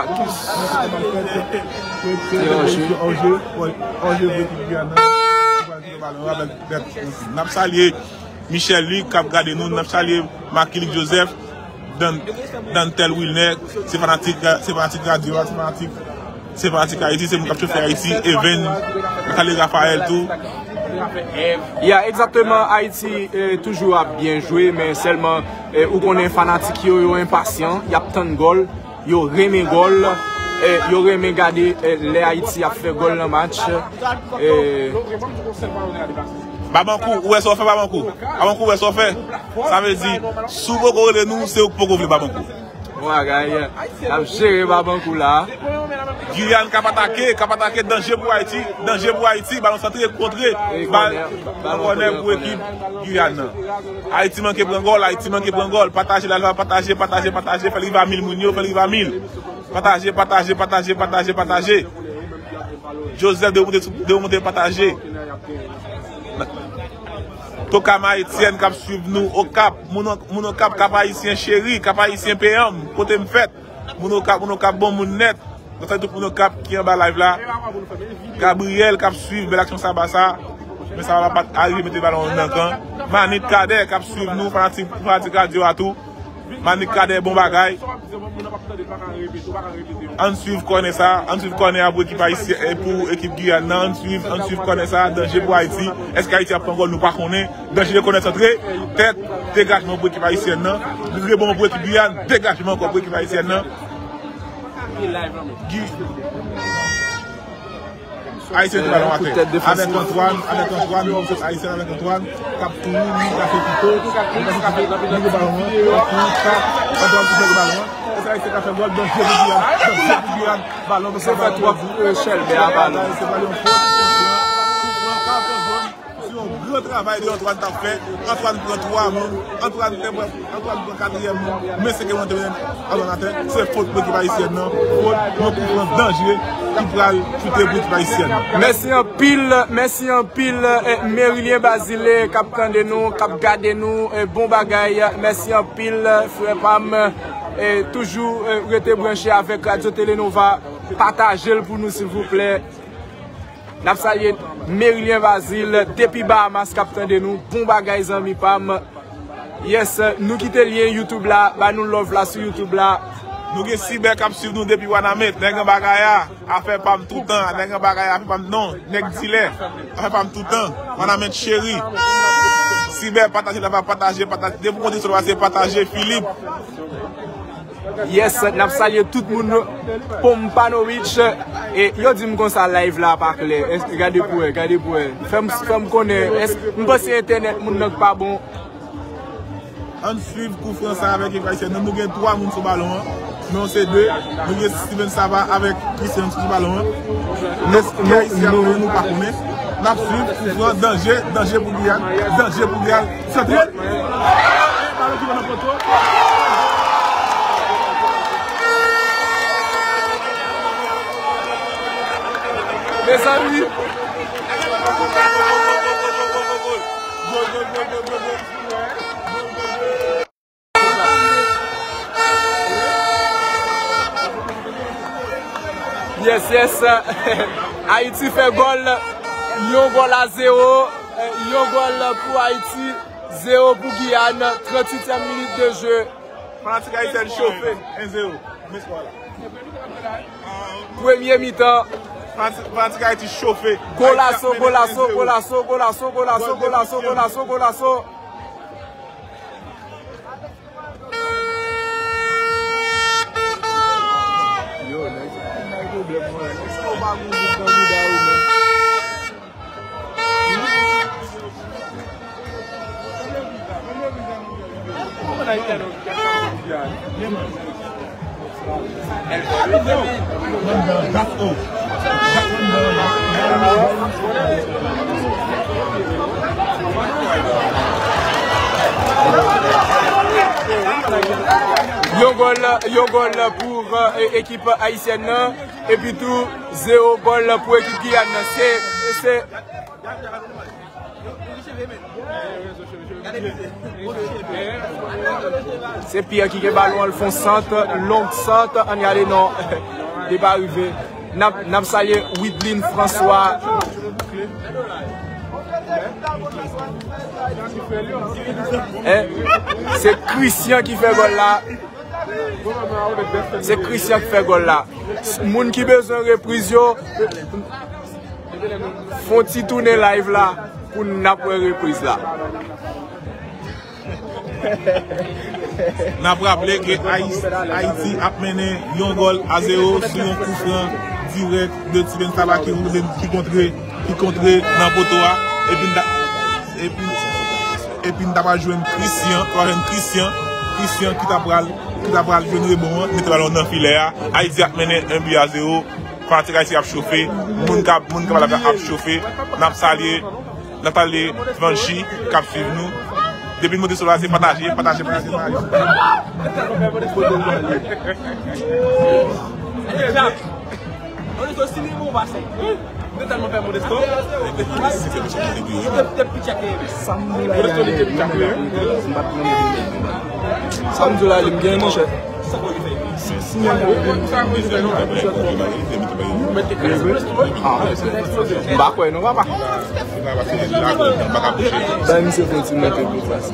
Akis. Antoine pas antre. Ojè. Ojè, ojè, ojè, ojè, ojè, N ap salye Michel Luc k ap gade nou, n ap salye Makilik Joseph, Dan, Dantel Wilner, se fanatik, se fanatik radyo a, se fanatik, se fanatik Ayiti, se moun k ap chofe Ayiti, Even, m ap salye Raphaël tou. Ya, egzakteman, Ayiti, eh, toujou ap byen jwe, men sèlman, eh, ou konnen fanatik yo, yo enpasyan, y ap tann gòl. Yo renmen gòl, eh, yo renmen gade, eh, lè Ayiti ap fè gòl nan match. Eh, Babankou, ou wè sa w fè, Babankou? Babankou, ou wè sa w fè? Sa vle di, si w poko rele nou, se ou k poko vle Babankou. Bon bagay, n ap jere Babankou la. Guyane k ap atake, k ap atake, danje pou Ayiti, danje pou Ayiti, balon santre, kontre, bal, kònè pou ekip Guyane nan. Ayiti manke pran gòl, Ayiti manke pran gòl. Pataje live la, pataje, pataje, pataje. Fè l rive a mil moun yo, fè l rive a mil. Pataje, pataje, pataje, pataje, pataje. Joseph, demonte, demonte, pataje. Tokama Etienne k ap swiv nou Okap. Moun, moun Okap, Kap Ayisyen cheri, Kap Ayisyen peyanm, kote m fèt. Moun Okap, moun Okap, bon moun nèt. Nou salye tout moun Okap ki anba live la. Gabriel k ap swiv bèl aksyon Saba sa. Men Saba pa t arive mete balon nan kan. Manit Kadè k ap swiv nou, fanatik, fanatik radyo a tou. Manit Kadè, bon bagay. Ann swiv kònè sa, ann swiv kònè a pou ekip ayisyen, e pou ekip Giyàn nan. Ann swiv, ann swiv kònè sa, danje pou Ayiti. Èske Ayiti ap pran gòl? Nou pa konnen. Danje kònè santre, tèt, degajman pou ekip ayisyèn nan. Rebon pou ekip Giyàn, degajman ankò pou ekip ayisyèn nan. Ayisyen te balon atè. Avèk Antoine, avèk Antoine, yon sòt ayisyen avèk Antoine, k ap kouri, li ka fè pito, li ka fè pito, li gen balon an, k ap kouri, tap, Antoine ki fè gen balon an. E sa ayisyen ka fè gòl, danje pou Giyàn, danje pou Giyàn, balon pou Giyàn. Se fè twòp, eh, chèlbè a balon. Se pa yon fòt, se yon gran travay de Antoine t ap fè. Antoine pran twa moun. Antoine te pran, Antoine pran katriyèm moun. Men senkèm moun te mennen Antoine atè. Se fòt pou ekip ayisyèn nan. Fòt, yon koufran danje ki pral choute pou ekip ayisyèn nan. Mèsi anpil, mèsi anpil, eh, Merilien Bazile k ap tande nou, k ap gade nou, eh, bon bagay. Mèsi anpil, frè pa m. Eh, toujou, eh, rete branche avèk Radyo Tele Nova. Pataje l pou nou, silvouplè. N ap salye Merilien Bazile depi Bahamas k ap tande nou. Bon bagay, zanmi pa m. Yes, nou kite lyen YouTube la, ba nou love la sou YouTube la. Nou gen Sibè k ap swiv nou depi Wanament. Nèg an bagay a, afè pa m toutan. Nèg an bagay a, afè pa m non. Nèg dilè, afè pa m toutan. Wanament cheri. Sibè, pataje la, pataje, pataje. Depi w konte sou la, se pataje, Philippe. Yes, n ap salye tout moun Pompano Beach. E yo di m konsa live la pa klè. Es-, gade pou wè, gade pou wè. Fè m, fè m konnen. Es-, m panse entènèt moun nan k pa bon. Ann swiv koufran sa avèk ekip ayisyèn nan. Nou gen twa moun sou balon an. Non, se de. Nou gen Steven Saba avèk Christian sou balon an. Èske Ayiti ap fè, nou pa konnen. N ap swiv koufran, danje, danje pou Giyàn, danje pou Giyàn. Santre. Balon ki nan poto. Mezanmi. Gòl, gòl, gòl. Yes, yes. Ayiti fè gòl. Yon gòl a zewo. Yon gòl pou Ayiti, zewo pou Giyàn. Tranntuityèm minit de jeu. Fanatik ayisyèn chofe. En zewo. Men skò la. Premye mitan. Fanatik, fanatik Ayiti chofe. Golaso, Ayiti ap mennen golaso, en zewo. Golaso, golaso, golaso, gòl de golaso, Christian. Golaso, golaso. Yo, nèg sa pa bay pwoblèm, mwen. Nèg sa yo pa gon bout nan bouda yo, menm. Yon gòl, yon gòl pou, euh, e-, ekip ayisyèn nan. Epi tou, zewo gòl pou ekip Giyàn nan. Se, se, se Pierre ki gen balon an, l fè yon sant, long sant, ann gade non, li pa rive. N ap, n ap salye Widlin François. Eh, se Christian ki fè gòl la. Se Christian ki fè gòl la. Moun ki bezwen repriz yo, fè yon ti tounen live la pou n ap wè repriz la. N ap raple ke Ayis-, Ayiti ap mennen yon gòl a zewo sou yon koufran dirèk de Steven Saba ki, ki kontre, ki kontre nan poto a. Epi n ta, epi, epi n ta pral jwenn Christian, ta pral jwenn Christian, Christian ki ta pral, ki ta pral jwenn rebon an, mete balon nan filè a. Ayiti ap mennen en bi a zewo. Fanatik Ayiti ap chofe. Moun k ap, moun k ap la ap chofe. N ap salye Nathalie Vanchi k ap swiv nou. Depi n monte sou la, se pataje, pataje, pataje, pataje. Modesto, si li bon pase. Mwen tèlman fè Modesto. Te, te pitchè ke Modesto li te pitchè ke. Sa m di w la, li m gen, monchè. M pa kwè non, papa. Bay misye fè ti monte pou fas.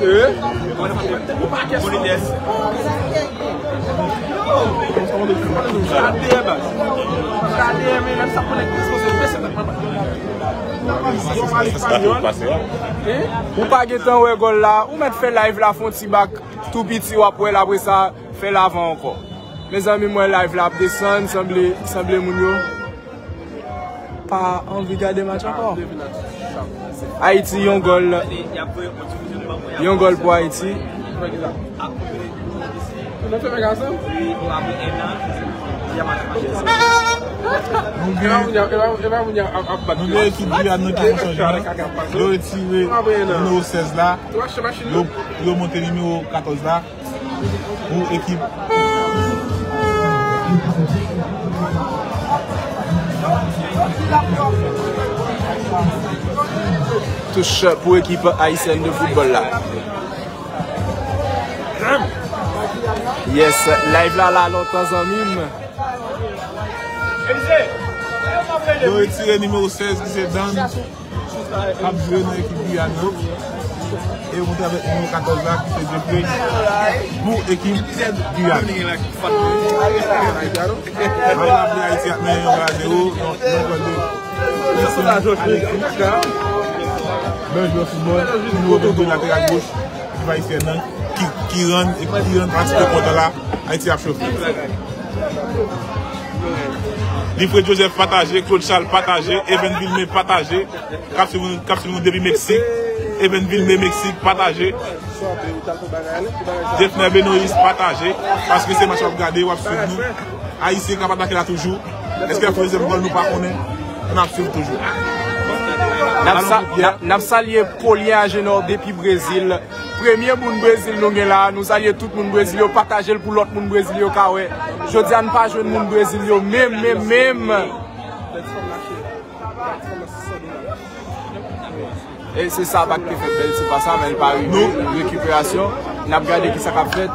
Ou pa gentan wè gòl la, ou mèt fè live la, fè yon ti bak tou piti, w ap wè l apre sa. Fè l avan ankò. Mezanmi, m wè live la ap desann, sanble, sanble moun yo pa anvi gade match ankò. Ayiti, yon gòl, yon gòl pou Ayiti. Nou gen, nou gen ekip Giyàn nan ki fè yon chanjman. Yo retire nimewo sèz la. Yo, yo monte nimewo katòz la. Pou ekip. Touch pou ekip ayisyèn de foutbòl la. Yes, live la la lontan, zanmi m. Yo retire nimewo sèz ki se Dan. K ap jwe nan ekip Giyàn nan. E yo monte avèk nimewo katòz la ki se Jeffrey pou ekip Giyàn. N ap raple Ayiti ap mennen yon a zewo. Yon, yon gòl de Alexis. Bèl jwè foutbòl, nimewo vennde latèral goch, ekip ayisyèn nan, ki, ki rann, ki rann pati de kontan la, Ayiti ap chofe. Lifred Joseph pataje, Claude Charles pataje, Evan Vilmé pataje. K ap swiv nou, k ap swiv nou depi Meksik. Evan Vilmé Meksik, pataje. Jeffner Benoist, pataje. Paske se match w ap gade, w ap swiv nou. Ayisyen k ap atake la toujou. Èske y ap fè dezyèm gòl, nou pa konnen. N ap swiv toujou. N ap sa-, n ap, n ap salye Paulien Agenor depi Brezil. Premye moun Brezil nou gen la. Nou salye tout moun Brezil yo. Pataje l pou lòt moun Brezil yo ka wè. Jodi a, n pa jwenn moun Brezil yo menm, menm, menm. E se Saba ki te fè bèl ti pas la, men l pa rive. Rekiperasyon. N ap gade ki sa k ap fèt.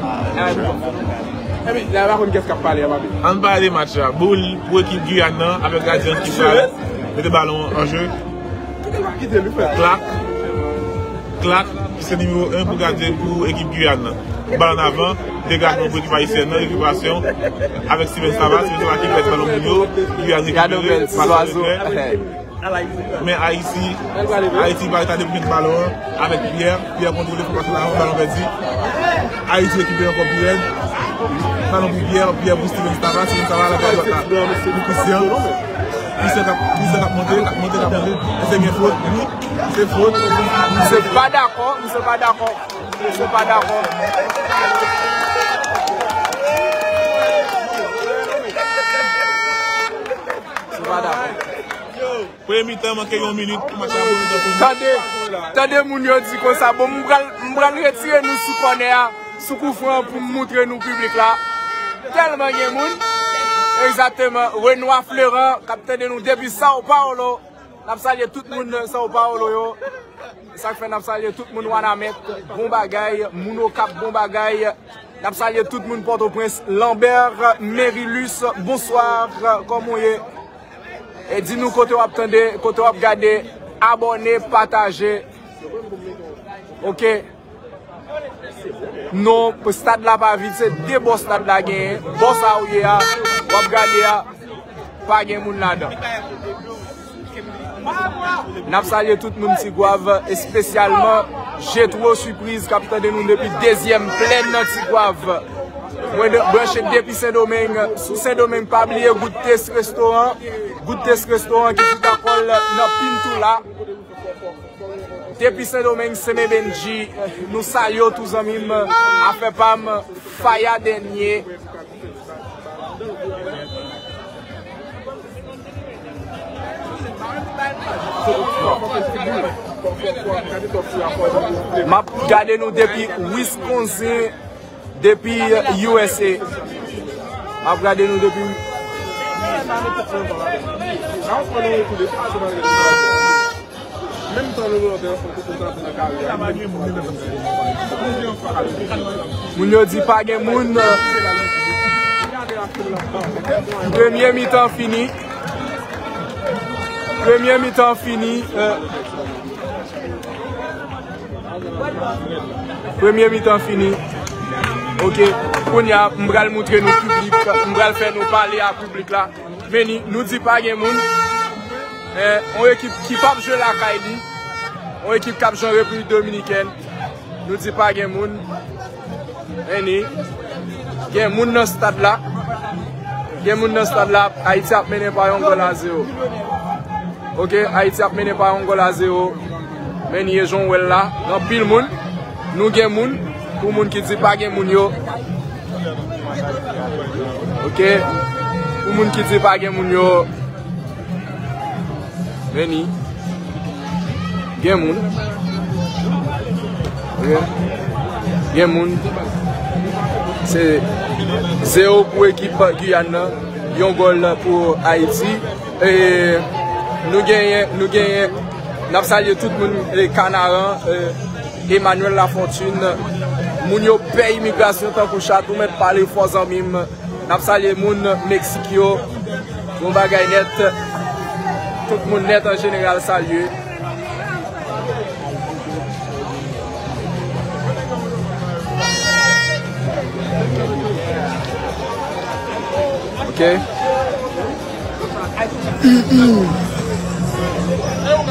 Epi, la pa konn kiyès k ap pale a, papi. Ann pale de match la. Boul pou ekip Giyàn nan, avèk gadyen ki pral mete balon an je. Klak. Klak, ki se nimewo en pou gadyen pou ekip Giyàn nan. Bal an avan, degajman pou ekip ayisyèn nan, rekipasyon avèk Steven Sava, Steven Sava ki pèdi balon pou yo, Giyàn rekipere, pase an retrè. Men Ayiti, Ayiti pa rete depi met balon an avèk Pierre. Pierre kontwole, fè pas la, balon pèdi. Ayiti rekipere ankò pi rèd. Balon pou Pierre, Pierre pou Steven Sava, Steven Sava la gòdwat la pou Christian. Christian k ap, Christian k ap monte, k ap monte, k ap monte. Èske gen fot? Wi, se fot. Misye pa dakò, misye pa dakò. Misye pa dakò. Misye pa dakò. Premye mitan, manke yon minit pou match la, premye mitan fini. Tande, tande moun yo di konsa, bon, m pral, m pral retire nou sou kònè a, sou koufran pou m moutre nou piblik la. Tèlman gen moun. Egzakteman, Renois Fleurant, k ap tande nou depi São Paulo. N ap salye tout moun nan São Paulo yo. E sa k fè n ap salye tout moun Wanament, bon bagay, moun Okap, bon bagay. N ap salye tout moun Pòtoprens, Lambert, Merilus, bonswa, kòman w ye? E di nou kote w ap tande, kote w ap gade, abòne, pataje. Oke. Non, stad la pa vid, se de bò stad la genyen. Bò sa ou ye a, w ap gade a, pa gen moun ladan. N ap salye tout moun Tigwav, espesyalman Jetro Sipriz k ap tande nou depi dezyèm plèn nan Tigwav. Mwen de- branche depi Sendomeng. Sou Sendomeng, pa bliye Good Taste Restaurant. Good Taste Restaurant ki chita kò l nan Pinto la. Depi Sendomeng, Seme Bendji, nou salye w tou zanmi m, afè pa m, Faya Dènye. M ap gade nou depi Wisconsin, depi U S A. M ap gade nou depi Moun yo di pa gen moun. Premye mitan fini. Premye mitan fini. Premye mitan fini. Oke. Kounye a, m pral moutre nou piblik. M pral fè nou pale a piblik la. Meni, nou di pa gen moun. Eh, yon ekip ki p ap jwe lakay li. Yon ekip k ap jwe an Repiblik Dominikèn. Nou di pa gen moun. Meni, gen moun nan stad la. Gen moun nan stad la. Ayiti ap mennen pa yon gòl a zewo. Oke, Ayiti ap mennen pa yon gòl a zewo. Meni, e jan w wè l la. Gen anpil moun. Nou gen moun. Pou moun ki di pa gen moun yo. Oke. Pou moun ki di pa gen moun yo. Meni. Gen moun. Oke. Gen moun. Se zewo pou ekip Giyàn nan. Yon gòl pou Ayiti. E nou genyen, nou genyen, n ap salye tout moun, e, Kanaran, e, Emmanuel Lafontaine, moun yo pè imigrasyon tankou chat, ou mèt pale fò zanmi m. N ap salye moun Meksik yo, bon bagay nèt, tout moun nèt an jeneral salye. Oke.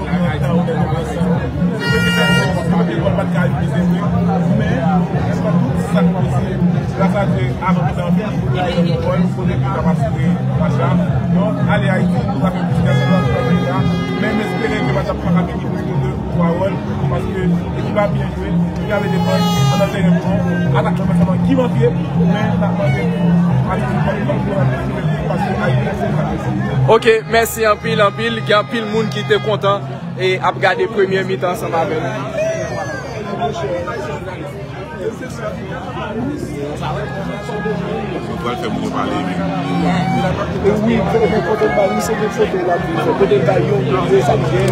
yo pran tan yo fè konfyans nan yo. Se te fè nou anpil gòl pa t ka rive, se vre. Men, nan tout sa k pase, gras a Dye, avan mitan an fini, nou te al nan bon bòl, kote ke n ap asire match la. Donk, ale Ayiti, nou va fè plis gòl nan peyi a. Men m espere ke match la p ap fini pou nou de twa gòl, paske ekip la byen jwe, ekip la byen defann, andan teren bon, atak nan pèsonèl ki manke, men n ap mande pou Ayiti pa pran pou anpil, paske Ayiti se sa. Ok, mèsi anpil, anpil. Gen anpil moun ki te kontan e ap gade premye mitan ansanm avè nou. Mwen pral fè moun yo pale, men. Wi, kote l bay, misye gen kote l ap viv, kote l bay yon de sa l gen.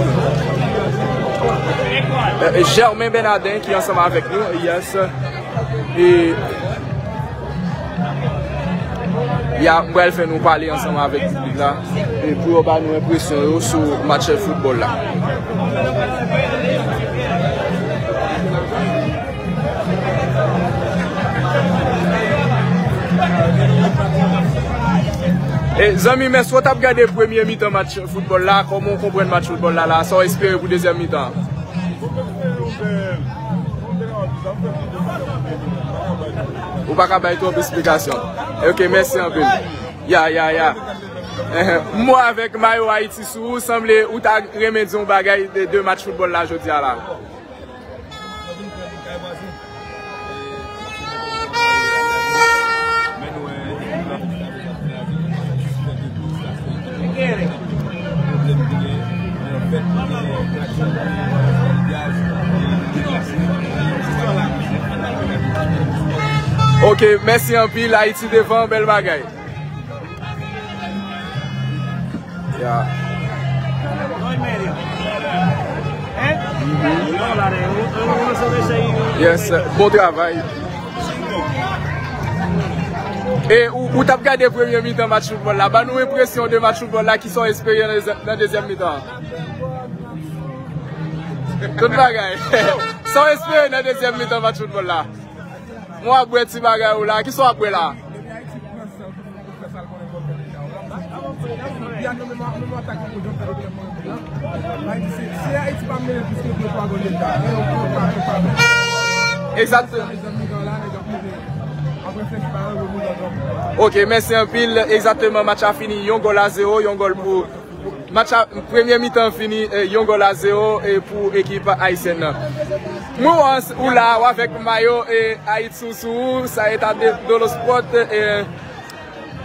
Euh, Germain Bernardin ki ansanm avèk nou, yes. E, ya, m pral fè nou pale ansanm avèk piblik la, e pou yo ba nou enpresyon yo sou match foutbòl la. E, zanmi m, èske w t ap gade premye mitan match foutbòl la? Kòman w konprann match foutbòl la, la? Sa w espere pou dezyèm mitan? Ou pa ka bay twòp esplikasyon. Ok, mèsi anpil. Ya, ya, ya. Ehe. M wè w avèk mayo Ayiti sou ou, sanble ou ta renmen di yon bagay de, de match foutbòl la jodi a la. Ok, mèsi anpil. Ayiti devan, bèl bagay. Ya. Yes, bon travay. E ou, ou t ap gade premye mitan match foutbòl la. Ban nou enpresyon de match foutbòl la, kisa w espere nan, nan dezyèm mitan an? Tout bagay. Sa w espere nan dezyèm mitan match foutbòl la? Mwen ap bwè ti bagay ou la. Kisa w ap bwè la? Egzakte. Ok, mèsi anpil. Egzakteman, match la fini yon gòl a zewo, yon gòl pou match la, premye mitan fini, eh, yon gòl a zewo, eh, pou ekip ayisyèn nan. Mwen wè ou la, w avèk mayo, eh, Ayiti sou ou, sa e ta de, de lo sport, eh,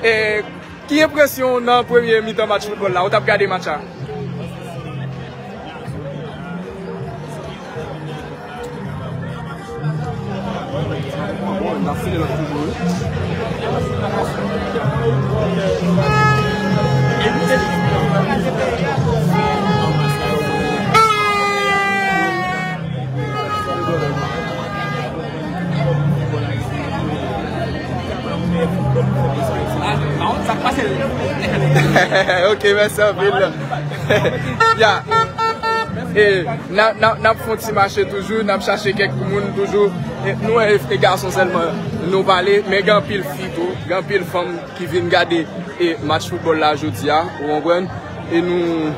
eh, Ki enpresyon w nan premye mitan match foutbòl la? Ou t ap gade match la? Ok, mèsi anpil. Ya. E, n a, n a, n ap fè yon ti mache toujou, n ap chache kèk moun toujou. E, nou wè, e gason sèlman nou pale, men gen anpil fi tou, gen anpil fanm ki vin gade, e, match foutbòl la jodi a, ou konprann? E nou,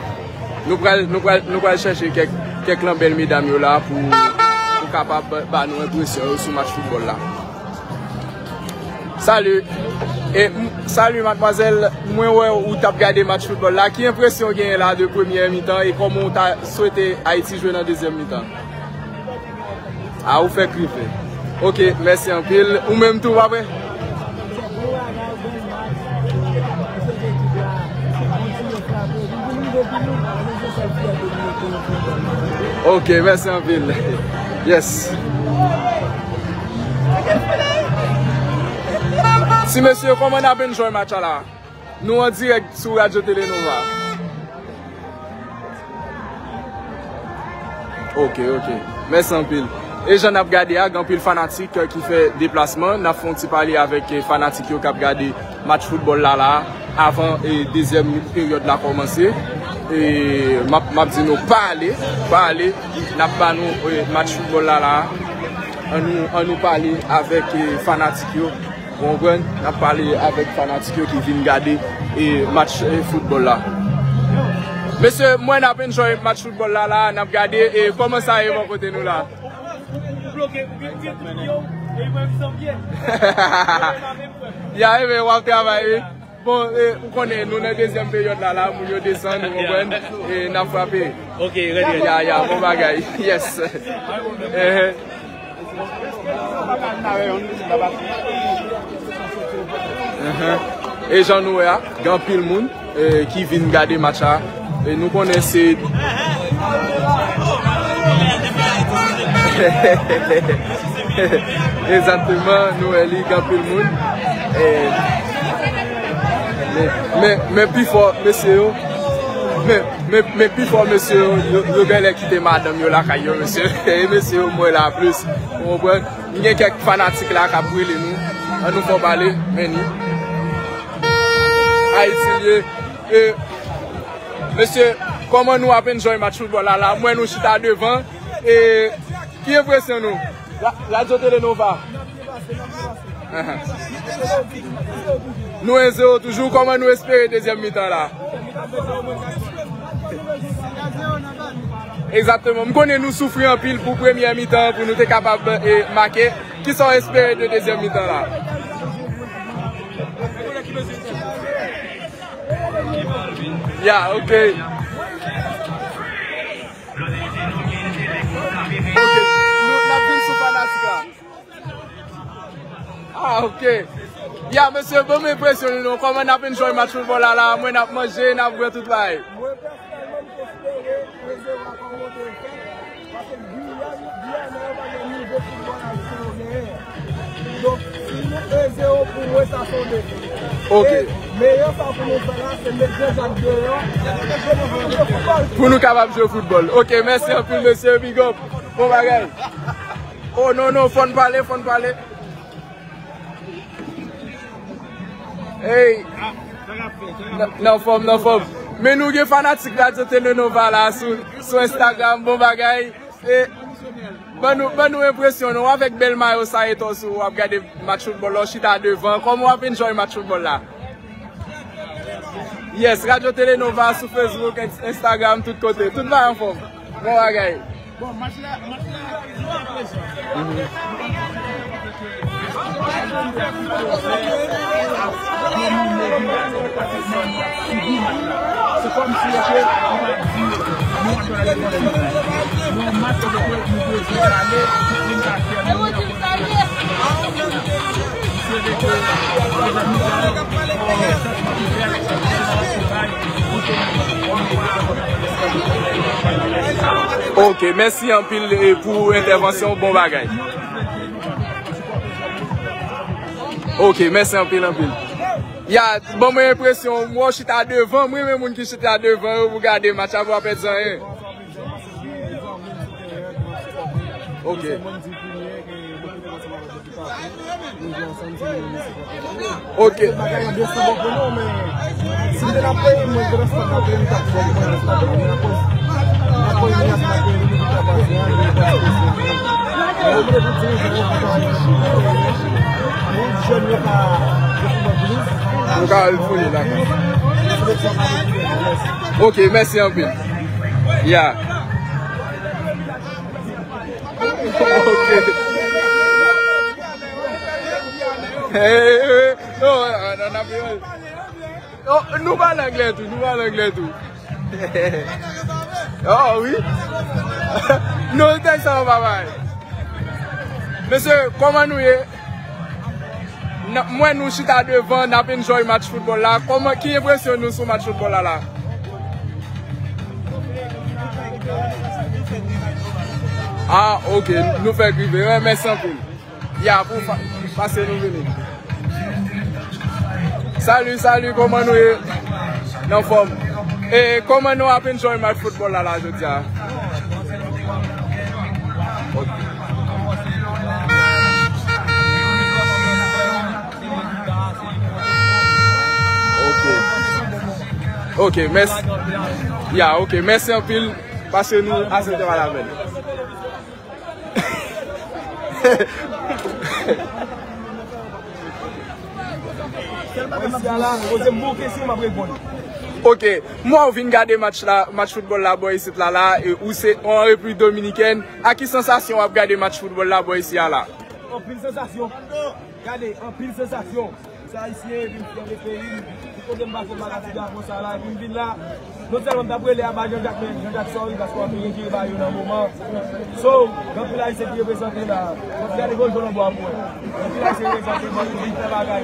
nou pral, nou pral, nou pral chèche kèk, kèk nan bèl medam yo la pou, pou kapab ba nou enpresyon yo sou match foutbòl la. Salut. E, m-, salut, madmwazèl. Mwen wè ou t ap gade match foutbòl la. Ki enpresyon w genyen la de premyè mitan e kòman w ta swete Ayiti jwe nan dezyèm mitan? A, ou fèk rive. Ok, mèsi anpil. Ou menm tou, pa vre? Ok, mèsi anpil. Yes. Ti mesye, kòman n ap enjoy match la? Nou an dirèk sou Radyo Tele Nova. Ok, ok. Mèsi anpil. E jan n ap gade a, gen anpil fanatik, eh, ki fè deplasman. N ap fè yon ti pale avèk, eh, fanatik yo k ap gade match foutbòl la la a, avan, eh, dezyèm peryòd la kòmanse. E m ap, m ap di nou pa ale, pa ale. N ap ba nou, eh, match foutbòl la la a. An nou, an nou pale avèk, eh, fanatik yo. Ou konprann? N ap pale avèk fanatik yo ki vin gade, eh, match, eh, foutbòl la. Mesye, mwen n ap enjoy match foutbòl la la, n ap gade, eh, kòman sa ye bò kote nou la. Ya, e ben, w ap travay, wi. Bon, eh, ou konnen, nou nan dezyèm peryòd la la, moun yo desann, ou konprann? E n ap frape. Ok, rèd, rèd. Ya, ya, bon bagay. Yes. Eh, Enhen. E jan nou wè a, gen anpil moun, eh, ki vin gade match la. E nou konnen se Egzakteman, nou wè li, gen anpil moun. Eh, men, men, men pi fò, mesye yo, men, men, men pi fò, mesye yo, yo, yo genlè kite madanm yo lakay yo, mesye. E mesye yo, m wè la plis. Ou konprann? M gen kèk fanatik la k ap rele nou. An nou fè w pale, men ni. Ayiti l ye. E, mesye, kòman nou ap enjoy match foutbòl la la? M wè nou chita devan. E, ki enpresyon nou? Ra-, Radyo Tele Nova. Ahan. Nou en zewo toujou. Kòman nou espere dezyèm mitan la? Egzakteman. M konnen nou soufri anpil pou premyè mitan an, pou nou te kapab, eh, make. Kisa w espere de dezyèm mitan la? Ya, ok. Ok, nou, n ap vin sou fanatik la. Ah, ok. Ya, mesye, ban m enpresyon nou non. Kòman n ap enjoy match foutbòl la la? Mwen, n ap manje, n ap bwè tout bagay. Mwen, pèsonèlman, m konsidere en zewo a kòm yon defèt, paske Giyàn, Giyanè yo pa gen nivo foutbòl Ayisyen yo genyen. Donk, si nou en zewo, pou mwen, sa se yon defèt. Ok. E meyè sa pou nou fè la, se met Jean Jacques deyò, pou nou kapab jwe foutbòl. Pou nou kapab jwe foutbòl. Ok, mèsi anpil, mesye. Big up. Bon bagay. Oh, non, non, fò n pale, fò n pale. Hey. Nan, nan fòm, nan fòm. Men nou gen fanatik Radyo Tele Nova la sou, sou Instagram. Bon bagay. E, ban nou, ban nou enpresyon nou avèk bèl mayo sa e tò sou w ap gade match foutbòl la, w chita devan. Kòman w ap enjoy match foutbòl la? Yes, Radyo Tele Nova sou Facebook, Ins-, Instagram, tout kote. Tout bagay anfòm. Bon bagay. Bon, match la, match la, mhm. Se kòmsi yo te, nou ap di, nou ap di, nou match de nou bezwen ale, pou nou ka fè nou. Ok, mèsi anpil, eh, pou entèvansyon, bon bagay. Ok, mèsi anpil, anpil. Ya, ban mwen enpresyon, mwen chita devan, mwen renmen moun ki chita devan yo pou gade match la, pou pa pèdi anyen. Ok. Ok. Nou ka al fouye la. Ok, mèsi anpil. Ya. Ok. Hey, hey, hey. Oh, ah, nan, nan, oh, nou pale anglè tou, nou pale anglè tou. Oh, wi. Nou te sa, papa. Mesye, kòman nou ye? N-, mwen nou chita devan, n ap enjoy match foutbòl la. Kòman, ki enpresyon nou sou match foutbòl la la? Ah, ok, nou fèk rive. Wi, mèsi anpil. Ya, pou fa-, pase nou vini. Salut, salut, kòman nou ye? Nan fòm. E kòman nou ap enjoy match foutbòl la la jodi a? Ok. Ok, mèsi. Ya, ok, mèsi anpil. Pase nou asepte pale avè nou. Mwen isi a la, poze m bon kesyon, m ap reponn. Ok, m wè w vin gade match la, match foutbòl la bò isit la, la, e ou se an Repiblik Dominikèn. A ki sansasyon w ap gade match foutbòl la bò isi a la? Anpil sansasyon. Gade, anpil sansasyon. Se ayisyen, epi m fyè de peyi m. Tout kote m pase, m pa ka di drapo sa la, epi m vin la. Non sèlman m t ap rele aba Jean Jacques, men Jean Jacques sorry, paske w ap vin retire ba yo nan moman. So, gen anpil ayisyen ki reprezante la. Mwen gade gòl jòn anba pou wè. Gen anpil ayisyen ki reprezante, mwen vin fè bagay.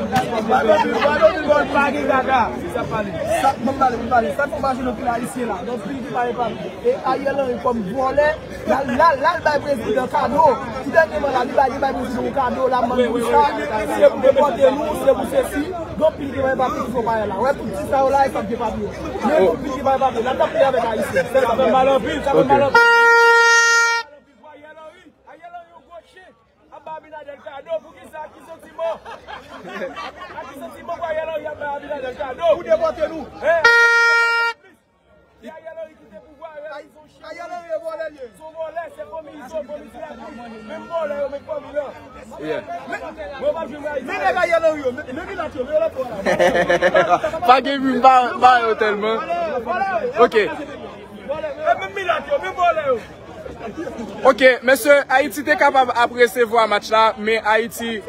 Bado, bado, bado, pa gen kaka. Se sa pale. Sa, mwen pale, mwen pale. Sa fè w pa jwenn anpil ayisyen la. Gen anpil ki pa epapi. E Ariel Henry kòm vòlè, l al, l al, l al bay prezidan kado. Ti dènyèman la, li bay, li bay prezidan yon kado, la, mann pou sa, se pou depòte nou, se pou sesi. Gen anpil ki pa epapi ki fè bagay la. Wè, tout ti sa yo la, e sa k gen papye. Men gen anpil ki pa epapi. L ap tanpe avèk ayisyen. Sa fè mal anpil, sa fè mal anpil. Ariel Henry, Ariel Henry, yon gwo chen. Aba Abinader kado, poukisa? Ki santiman? Ak ki santiman pou Ariel Henry ap bay Abinader kado? Pou depòte nou. Hein? Ariel Henry kite pouvwa, Ariel Henry se yon chen. Ariel Henry e vòlè l ye. Se yon vòlè, se fanmi Izo, fanmi Ti Lakou. Menm vòlè yo, menm fanmi an. Yeah. Mwen pa jwenn Ayiti. Men nèg Ariel Henry yo, men, men milat yo, men yo lòt bò la. Pa gen moun pa, pa yo tèlman. Ok. Vòlè, e menm milat yo, menm vòlè yo. Ok, mesye, Ayiti te kapab ap resevwa match la, men Ayiti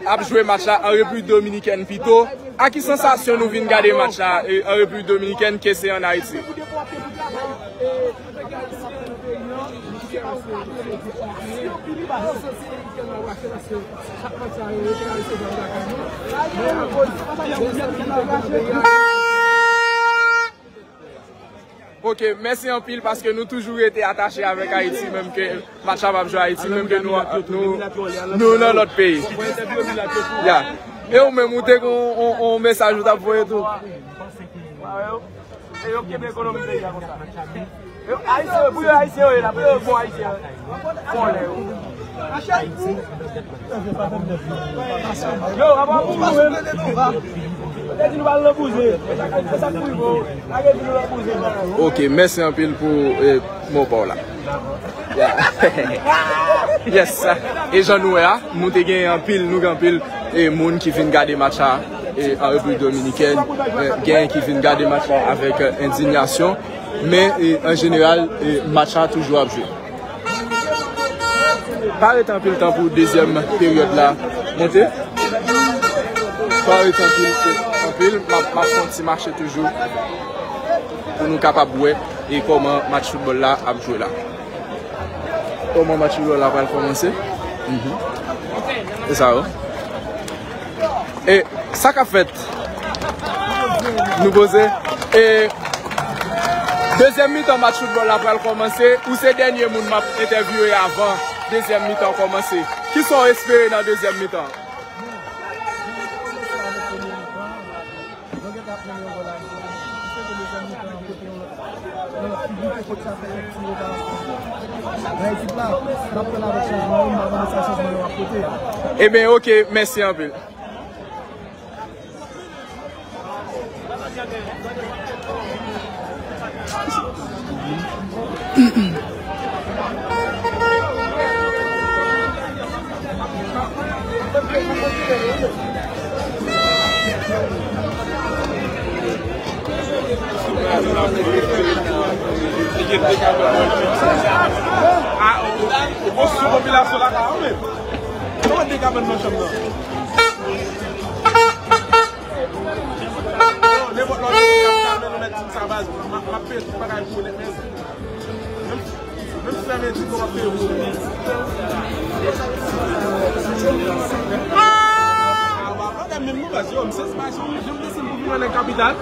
ap jwe match la an Repiblik Dominikèn pito. A ki sansasyon nou vin gade match la, e, an Repiblik Dominikèn ke se an Ayiti? Ok, mèsi anpil paske nou toujou rete atache avèk Ayiti, menm ke match la p ap jwe Ayiti, menm ke nou, nou, nou nan lòt peyi. Ya. E ou menm, ou te gen yon, yon, yon mesaj ou t ap voye tou? E yo kenbe ekonomi peyi a konsa. Yo, Ayisyen yo, pou yo Ayisyen yo ye la, pou yo bon Ayisyen yo. Fòlè yo. Yo, apa pou nou menm? Yo te di nou pa nan bouzen. Se sa k pou rive w. Lage di nou nan bouzen. Ok, mèsi anpil pou, eh, mo pa w la. Yeah. Yes. E jan nou wè a, nou te gen anpil, nou gen anpil, eh, moun ki vin gade match la, eh, an Repiblik Dominikèn, eh, gen ki vin gade match la avèk, eh, endiyasyon, men, eh, an jeneral, eh, match la toujou ap jwe. Pa rete anpil tan pou dezyèm peryòd la monte. Pa rete anpil, anpil, m ap, m ap fè yon ti mache toujou pou nou kapab wè e kòman match foutbòl la ap jwe la. Kòman match yo la pral kòmanse? Mhm. E sa yo. E sa k ap fèt? Nou poze. E dezyèm mitan match foutbòl la pral kòmanse. Ou se dènye moun m ap entèvyouwe avan dezyèm mitan kòmanse. Kisa w espere nan dezyèm mitan? Nou gentan ap mennen yon gòl a zewo. Ki fè ke dezyèm mitan an pote yon lòt, yon lòt figi ke kot sa fè kèk ti reparasyon. Nan ekip la, n ap fè l avèk chanjman yo, m pa konnen sa chanjman yo ap pote. Ebyen, ok, mèsi anpil. A, ou, ou, ou, sou popilasyon la, ka, men. Kòman de kabann nan chanm nan? Yo, nenpòt lòt moun k ap gade nou mèt di m sa baz, m ap, m ap peye tout bagay pou ou nèt, men menm, menm si sa vle di ke w ap peye pou ou. A, w ap gade menm nou baz, yo, m se, se pa si w janm desann pou vin nan kapital.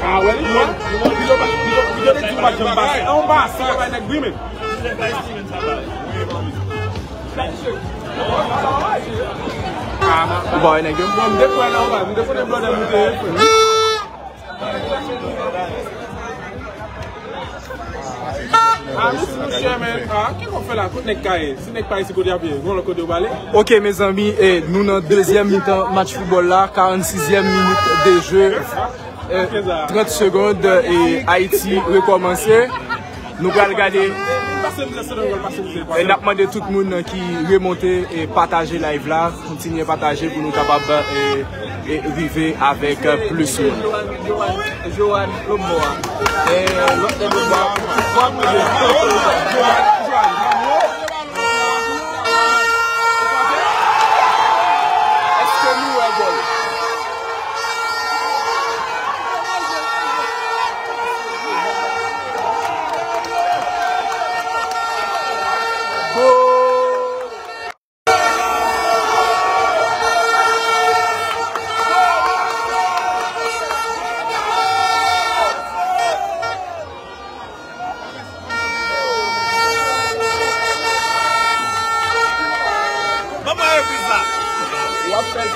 A, wè, li, li, li, li, li, li te di w pa t janm pase. An, w pase, w pa nèg gri, men. Ou pa wè nèg yo? Bon, m te kwè nan ou, m te konnen blòdè nou te ye, frè. Monchè, men, ah, ki w ap fè la? Kot nèg ka ye? Si nèg pa isi kote y ap ye, gon lòt kote yo prale? Ok, mezanmi, eh, nou nan dezyèm mitan match foutbòl la, karannsizyèm minit de jeu. Eh, trant segonn, eh, Ayiti rekòmanse. Nou pral gade. Pase mizè, se nan gòl, pase mizè, pase. Eh, n ap mande tout moun ki remonte e pataje live la. Kontinye pataje pou nou kapab, eh, eh, rive avèk, eh, plis moun. Johan, lòt bò a. Eh, lòt bò a. Èske nou wè gòl? Gòl! Ban mwen repriz la. W ap fè l.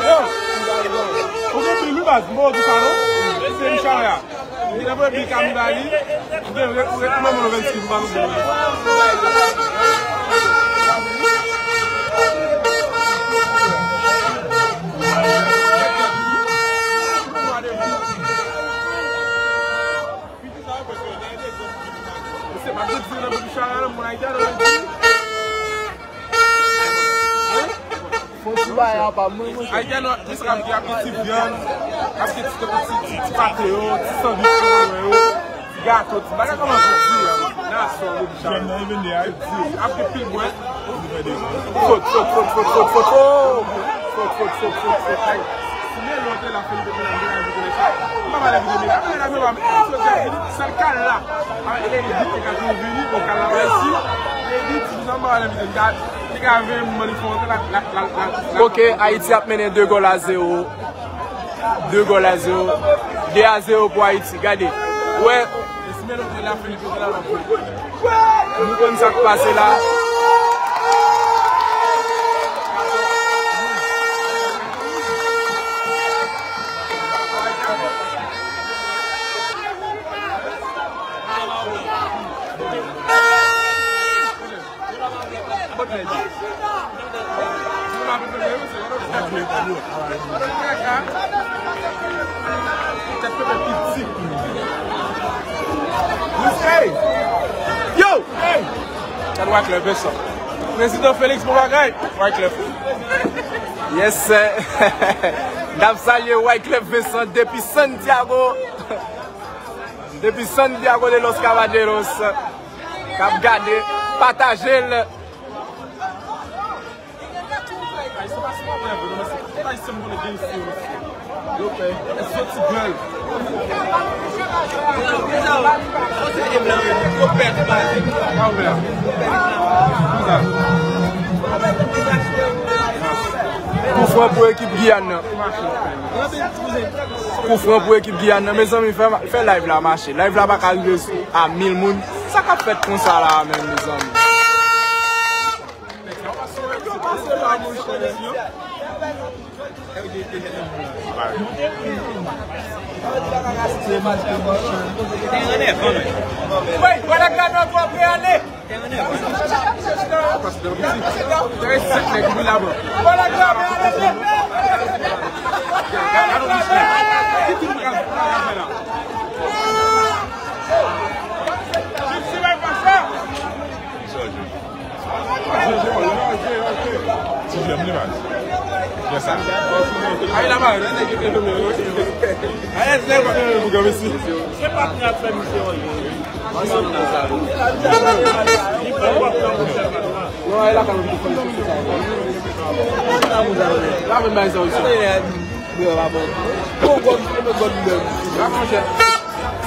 Ou gen pil wi baz, m pa di sa non. Se Richard la. Li nan premye bi Camille ba li. Ou gen, ou gen, ou gen, ou gen, ou gen, Fon ti bagay apa mwen, mwen. Ayiti a, non, misye ap gen, ap gen ti vyann, ap gen ti, ti, ti, ti pate yo, ti sandwich pou mwen yo, ti gato, ti bagay kòman pou di a, nan asò, yo di sa. Ap gen pil bwè. Fot, fot, fot, fot, fot, fot, oh! Fot, fot, fot, fot, fot, ay. Si Melo te la, Felipe te la, m te ka di konsa. M pa pale vide mega. Mega, mega, mega, sèl kal la. Avèk Lady te ka tou vini, bon, kal la pa isi. Lady, ti sa, m pa pale vide, m ka, te ka vin, m li fè yon la, la, la, la, la. Ok, Ayiti ap mennen de gòl a zewo. De gòl a zewo. De a zewo pou Ayiti. Gade. Wè. Nou konn sa k pase la. Yo! Gad Wyclef Vincent. Prezidan Felix, bon bagay. Wyclef. Yes, sir. N ap salye Wyclef Vincent depi Santiago. Depi Santiago de los Caballeros. K ap gade, pataje l. Koufran pou ekip Giyàn nan. Koufran pou ekip Giyàn nan. Mezanmi, fè, fè live la mache. Live la pa ka rive a mil moun. Sa k ap fèt konsa la menm, mezanmi? Ti jèm li baz. Jè sa. Ay la baz, nèg ki te fèmen yo. Ay, nèg pa fèmen pou granmesi. Se pa trap fè misye anyen. Non, ay la ka mwen fè misye sa. La mwen bay sa osi. Bro, pa bon. Bon, bon, bon, bon, bon. La, monchè.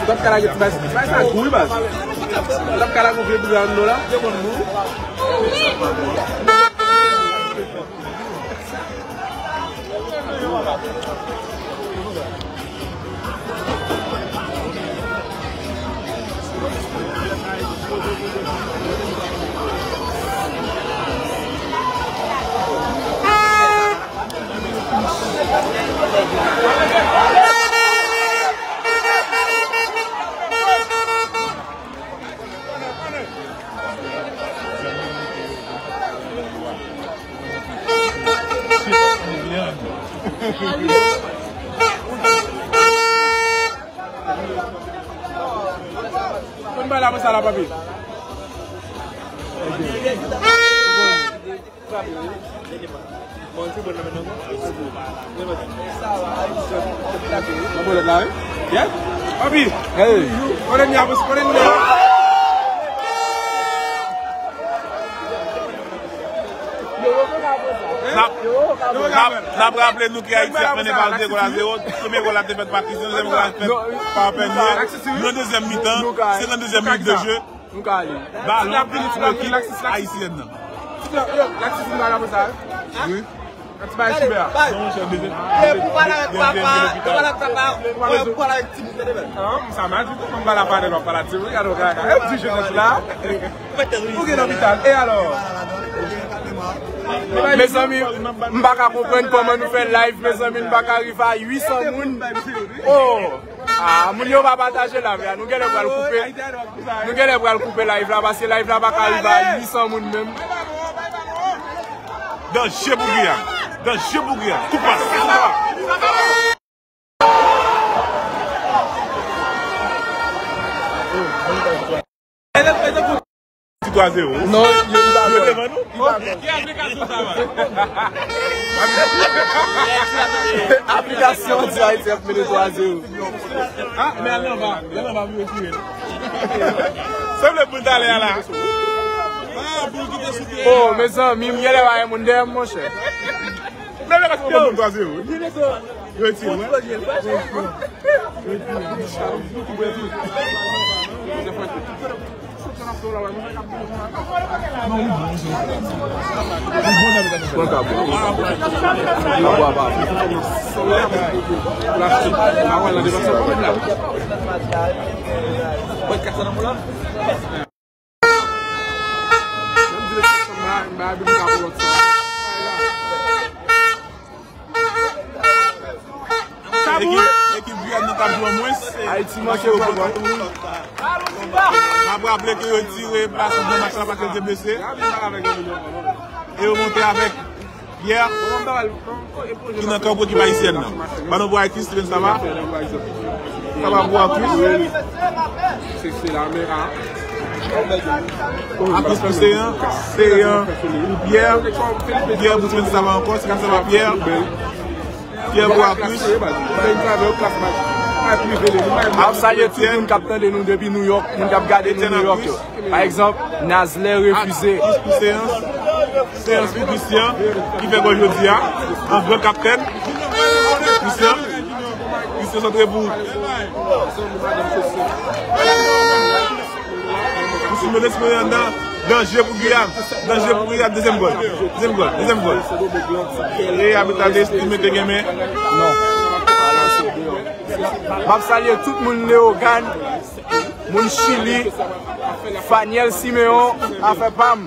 Ou t ap ka lage ti bay, ti bay sa gou wi baz. Ou t ap ka lage yon vye bri anndan la. Konn bay la pou sa la, papi. Nan bòlèt la, wi. Yes. Papi. Hey. Konnen mi a, konnen mi a. N ap, n ap, n ap raple nou ke Ayiti ap mennen pa de gòl a zewo. Premye gòl la te fèt pa Christian, dezyèm gòl la fèt pa Pènye. Nan dezyèm mitan, se nan dezyèm minit de jeu. Nou ka ale. Balon pou ekip ayisyèn nan. Yo, Laksisyen pa la pou sa, wi. An ti bay Chibè a. Non, monchè, dezyèm. Pou pale avèk papa, pou pale avèk papa, pou pale avèk timoun, tande bèl. An, sa mal di tou, m pa la pale, m pa la di, wi, gade w kaka. E w di jenès la. Ou gen lopital, e alò? Mezanmi, m pa ka konprann kòman nou fè live, mezanmi, n pa ka rive a uit san moun. Oh! Ah, moun yo pa pataje live la. Nou genlè pral koupe. Nou genlè pral koupe live la, paske live la pa ka rive a uit san moun menm. Danje pou Giyàn. Danje pou Giyàn. Kou pas. Ti twa zewo. Non, yo li pa bon. Yo devan nou? Ki aplikasyon sa va? Aplikasyon di Ayiti ap mennen twa zewo. Ah, men al anba. Al anba pou yo tire. Sanble boul talè a la. Ah, boul ki te sou pye. Oh, mezanmi, m genlè pa gen moun dèyè m, monchè. Leve kò pou moun twa zewo. Yo retire, wi. Ekip, ekip Giyàn nan k ap jwe an mwens. Ayiti manke w ankò. N ap raple ke yo retire Plasant nan match la paske l te blese. E yo monte avèk Pierre, ki nan kan pou ekip ayisyèn nan. Ban nou pou Arcus, Steven, sa va? Sa va pou Arcus? Arcus pou Seyan, Seyan pou Pierre, Pierre pou Steven, sa va ankò, Steven, sa va Pierre. Pierre pou Arcus. M ap salye tout moun k ap tande nou depi Nouyòk, moun k ap gade nou Nouyòk yo. Pa egzanp, Nazlè Refize. Seans pou Christian, ki fè gòl jodi a, an gran kaptèn. Christian, Christian santre pou Christian Menesme anndan. Danje pou Giyàn. Danje pou Giyàn. Dezyèm gòl. Dezyèm gòl. Dezyèm gòl. E abit la te estime te gen men. Non. M ap salye tout moun Leyogàn. Moun Chili, Faniel Simeon, afè pa m.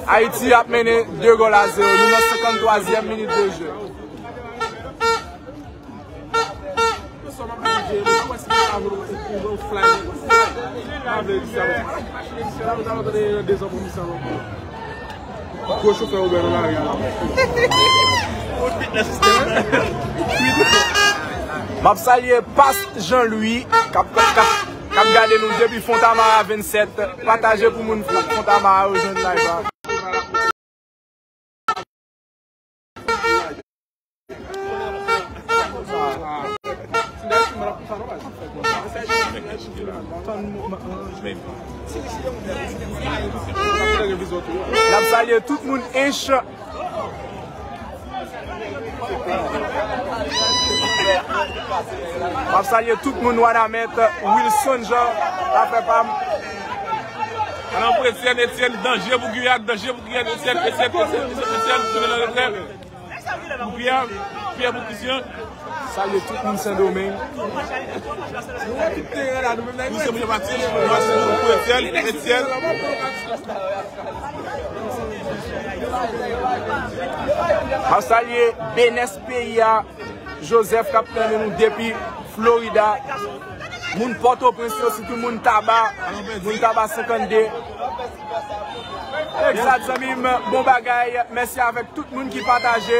Ayiti ap mennen de gòl a zewo. Nou nan senkanntwazyèm minit de jeu. Gwo chofè Uber nan lari a. M ap salye Past Jean Louis k ap, k ap, k ap gade nou depi Fontamara vennsèt. Pataje pou moun Fontamara yo jwenn live la. N ap salye tout moun Ench. M ap salye tout moun Wanament, Wilson Jean, afè pa m. Alò pou Etienne, Etienne, danje pou Giyàn, danje pou Giyàn, Etienne, Etienne, Etienne, Etienne, Etienne, tounen nan retrè. Pou Pierre, Pierre pou Christian. Salye tout moun Sendomeng. Christian pou Jean Baptiste, Jean Baptiste pou Etienne, Etienne. M ap salye Benès peyi a, Joseph k ap tande nou depi Florida. Moun Pòtoprens yo, sitou moun Taba, moun Taba senkannde. Egzat, zanmi m, bon bagay. Mèsi avèk tout moun ki pataje.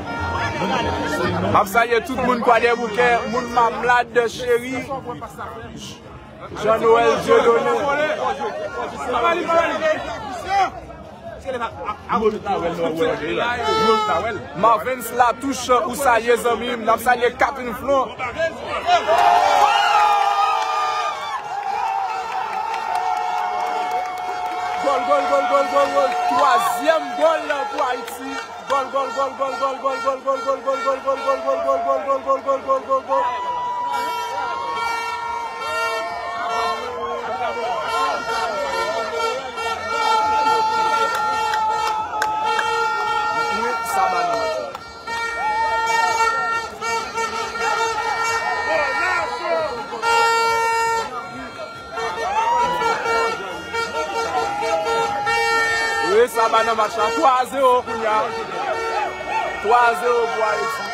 M ap salye tout moun Kwadèboukè, moun Mamlad cheri, Jean Noël Dieudonné. Marvens Latouche, ou salye zanmi m, n ap salye Catherine Flon. Gòl, gòl, gòl, gòl, gòl, gòl. Twazyèm gòl pou Ayiti. Gòl, gòl, gòl, gòl. Wi, sa ba nan match la. Twa a zewo kounye a. Twa a zewo pou Ayiti.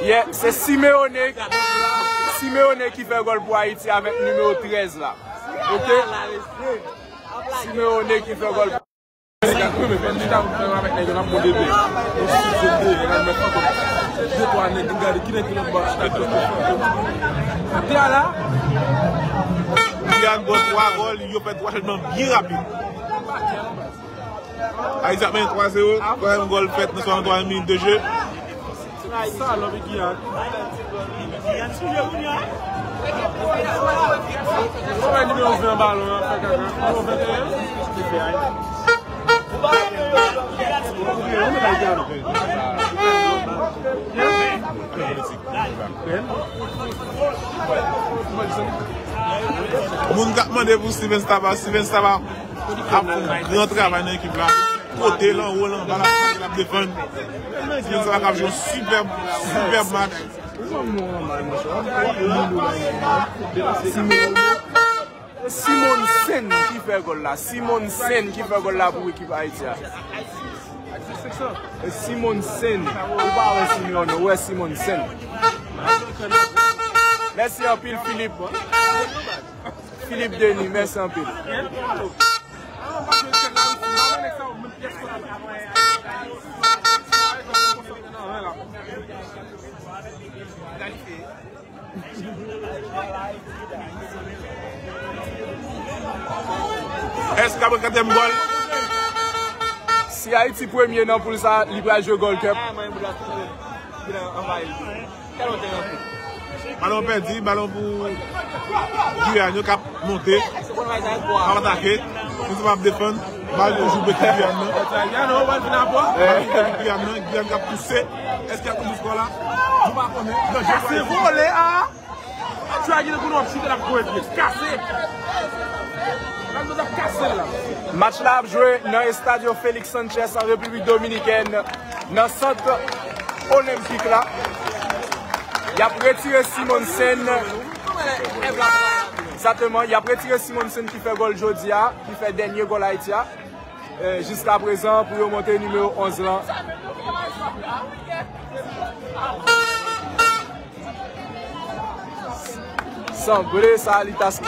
Yeah, se Simeone, Simeone ki fè gòl pou Ayiti avèk nimewo trèz la. Ok? Simeone ki fè gòl. Guyane gon twa gòl, yo fè twa chanjman byen rapid. Ayiti ap mennen twa zewo, twazyèm gòl fèt nan swasanntwa minit de jeu. Salòp Giyàn. Ou wè nimewo ven balon an fè kaka. Nimewo venteyen. Moun k ap mande pou Steven Stava, Steven Stava ap fè yon gran travay nan ekip la. Kote l anwo, l anba, l ap, l ap defann. Steven Stava k ap jwe yon sipèb, sipèb match. Simon Sen ki fè gòl la. Simon Sen ki fè gòl la pou ekip Ayiti a. E Simon Sen. Ou pa wè Simeone, ou wè Simon Sen. Mèsi anpil, Philippe. Philippe Denis, mèsi anpil. Èske apre katriyèm gòl? Si Ayiti premye nan poul sa, li pral jwe Gold Cup. Balon pèdi, balon pou Giyàn yo k ap monte, k ap atake. Menm si pa ap defann, bal toujou pou ekip Giyàn nan. Giyàn nan, Giyàn k ap pouse. Èske y ap konn skò la? Nou pa konnen. Danje. Se vole a! Tchwa gen konnen w ap chute, l ap kore pye. Kase! Ronaldo t ap kase l la. Match la ap jwe nan Estadio Félix Sánchez an Repiblik Dominikèn, nan sant Olenpik la. Y ap retire Simon Sen. Egzakteman, y ap retire Simon Sen ki fè gòl jodi a, ki fè dènye gòl Ayiti a. Eh, jiskaprezan, pou yo monte nimewo onz lan. Sanble sa li ta s-,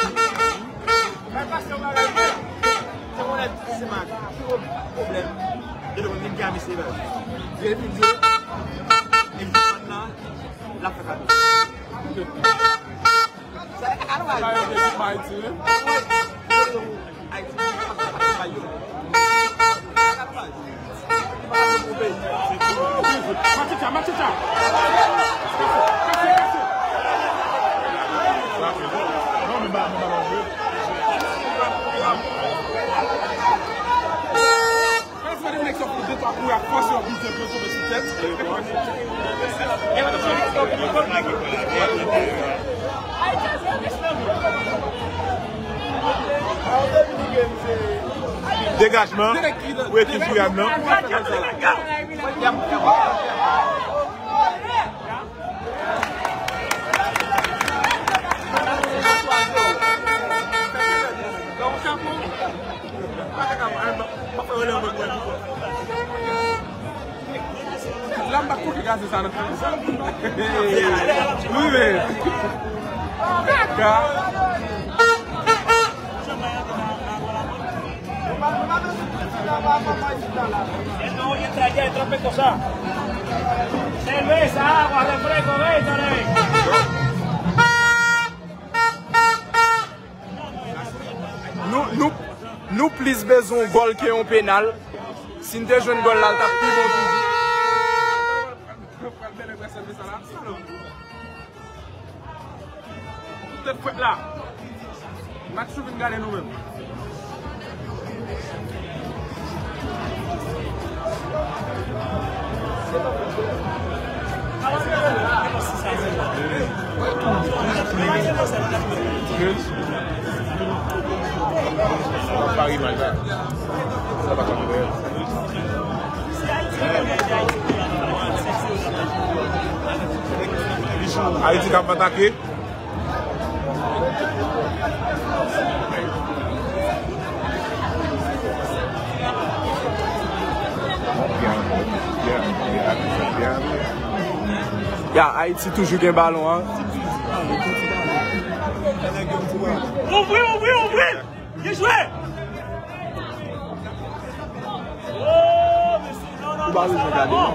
Degajman pou ekip Giyàn nan. La m pa koke gaze sa nan. Wi, men. Kaka. Cerveza, agua, refresco, Gatorade. Nou, nou, nou plis bezwen yon gòl ke yon penal. Si n te jwenn gòl la, l t ap pi bon toujou. Tout tèt frèt la. Match ou vin gade nou menm. Ayiti k ap atake. Ya, Ayiti toujou gen balon an. Ouvri, ouvri, ouvri! Byen jwe! Ou pa bezwen gade non.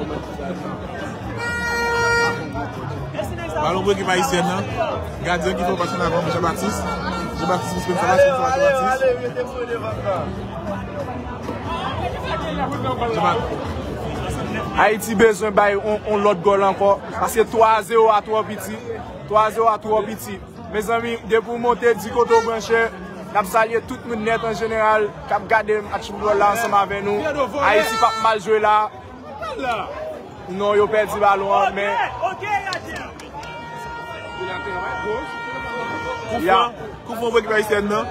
Balon pou ekip ayisyèn nan. Gadyen ki fè yon pas an avan, Jean Baptiste. Jean Baptiste pou Spencer, Spencer, Jean Baptiste. Jean Baptiste. Ayiti bezwen bay on, on lòt gòl ankò, paske twa a zewo a twò piti. Twa a zewo a twò piti. Mezanmi, depi w monte, di kote w branche. N ap salye tout moun nèt an jeneral k ap gade match foutbòl la ansanm avè nou. Ayiti p ap mal jwe la. Non, yo pèdi balon an, men Koufran, koufran pou ekip ayisyèn nan.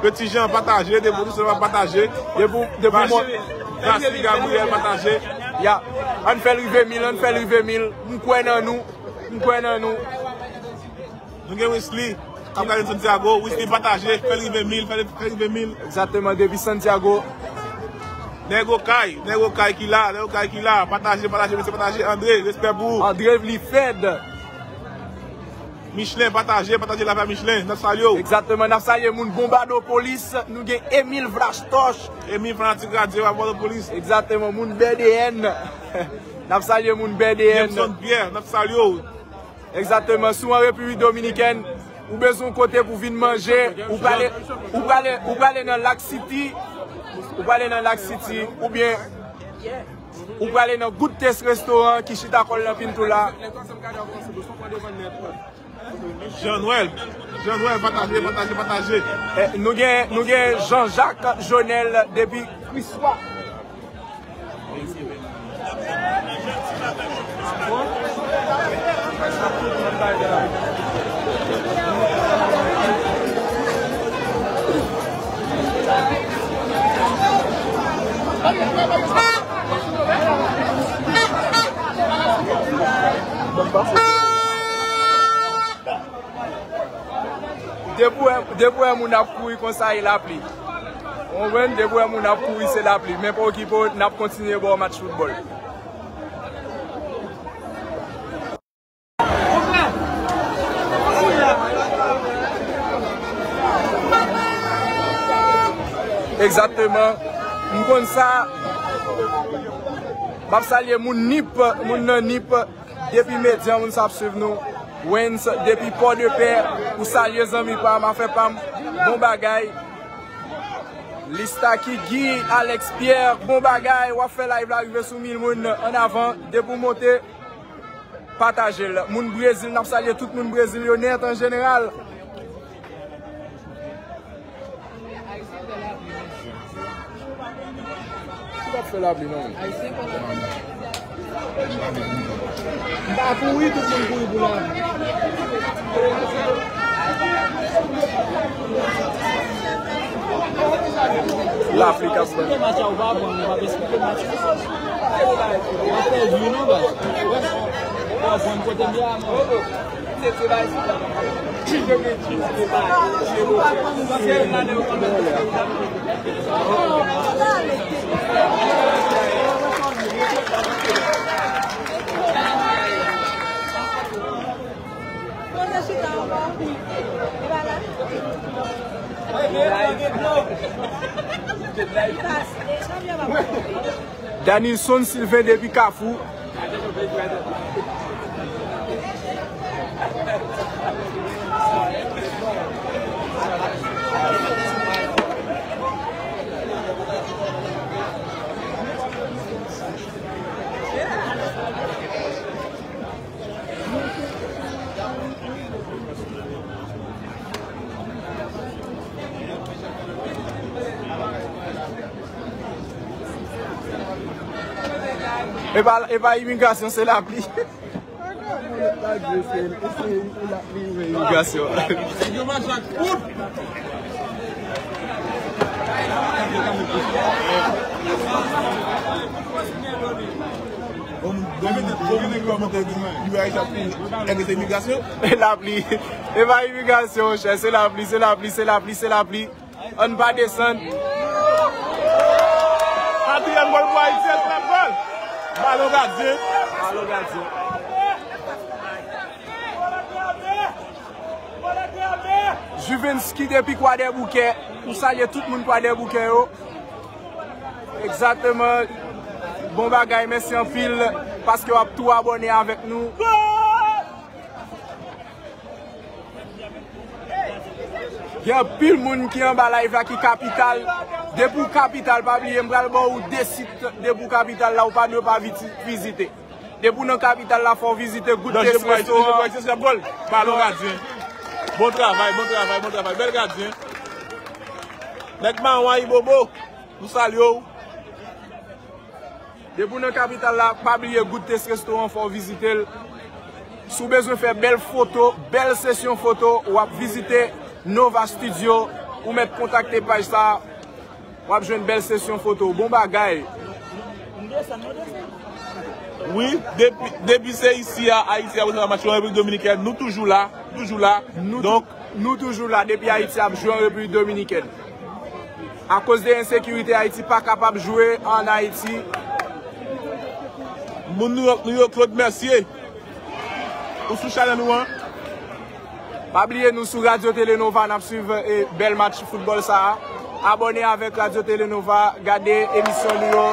Petit Jean pataje, depi w sou pataje. Depi w, depi w mont- Vasil Gabriel pataje. Ya. Ann fè l rive mil, ann fè l rive mil. M kwè nan nou. M kwè nan nou. Nou gen Wesley k ap gade Santiago. Wesley pataje, fè l rive mil, fè l, fè l rive mil. Egzakteman, depi Santiago. Nèg Okay, nèg Okay ki la, nèg Okay ki la. Pataje, pataje, mesye, pataje. André, respè pou ou. André Vlifèd. Michelin, pataje, pataje live la Michelin. N ap salye w. Egzakteman, n ap salye moun Bonbadopolis. Nou gen Emile Vlastoch. Emile fanatik radyo a Bonbadopolis. Egzakteman, moun B D N. N ap salye moun B D N. Jameson Pierre, n ap salye w. Egzakteman, si w an Repiblik Dominikèn, ou bezwen yon kote pou vin manje, ou prale, ou prale, ou prale nan Lac City, ou prale nan Lac City, oubyen ou prale nan Good Taste Restaurant ki chita kò l nan Pinto la. Jean Noël, Jean Noël, pataje, pataje, pataje. Eh, nou gen, nou gen Jean Jacques Jonel depi Kriswa. Depi w wè, depi w wè moun ap kouri konsa, e lapli. Ou konprann? Depi w wè moun ap kouri, se lapli. Men pa okipe w, n ap kontinye ba w match foutbòl. Egzakteman. M konn sa. M ap salye moun Nip, moun nan Nip. Depi Medyan, moun sa ap swiv nou. Wens, depi Pòdepè, ou salye zanmi pa m, afè pa m, bon bagay. Listaki Guy, Alex Pierre, bon bagay, w ap fè live la rive sou mil moun, an avan, depi w monte, pataje l. Moun Brezil, n ap salye tout moun Brezil yo nèt an jeneral. Ou p ap fè lapli non. M pa kouri, tout moun kouri pou lapli. Lapli k ap ban. Match a ou pa pran, ou p ap esplike match ou. Danilson Sylvain depi Kafou. E pa, e pa imigrasyon, se lapli. Imigrasyon. E lapli. E pa imigrasyon, monchè. Se lapli, se lapli, se lapli, se lapli. Ann pa desann. Katriyèm gòl pou Ayiti, e trap gòl. Balon gadyen. Balon gadyen. Juvenski depi Kwadèboukè. Nou salye tout moun Kwadèboukè yo. Egzakteman. Bon bagay, mèsi anpil paske w ap tou abòne avèk nou. Gen anpil moun ki anba live la ki kapital. Depi w kapital, pa bliye, m pral ba w de sit depi w kapital la, ou pa dwe pa viti-, vizite. Depi w nan kapital la, fò w vizite Good Taste Restaurant. Danje pou Ayiti, danje pou Ayiti, se ap gòl. Balon gadyen. Bon travay, bon travay, bon travay. Bèl gadyen. Nèg mawon Ayibobo, nou salye w. Depi w nan kapital la, pa bliye Good Taste Restaurant, fò w vizite l. Si w bezwen fè bèl foto, bèl sesyon foto, w ap vizite Nova Studio, ou mèt kontakte paj sa, w ap jwenn bèl sesyon foto. Bon bagay. Wi, depi, depi se isi a, Ayiti ap resevwa match yo an Repiblik Dominikèn, nou toujou la, toujou la. Nou tou-, Donk, nou toujou la depi Ayiti ap jwe an Repiblik Dominikèn. Akoz de ensekirite, Ayiti pa kapab jwe ann Ayiti. Moun Nouyòk nou yo, Claude Mercier. Ou sou chanèl ou an? Pa bliye nou sou Radyo Tele Nova, n ap swiv, e, bèl match foutbòl sa a. Abòne avèk Radyo Tele Nova, gade emisyon nou yo.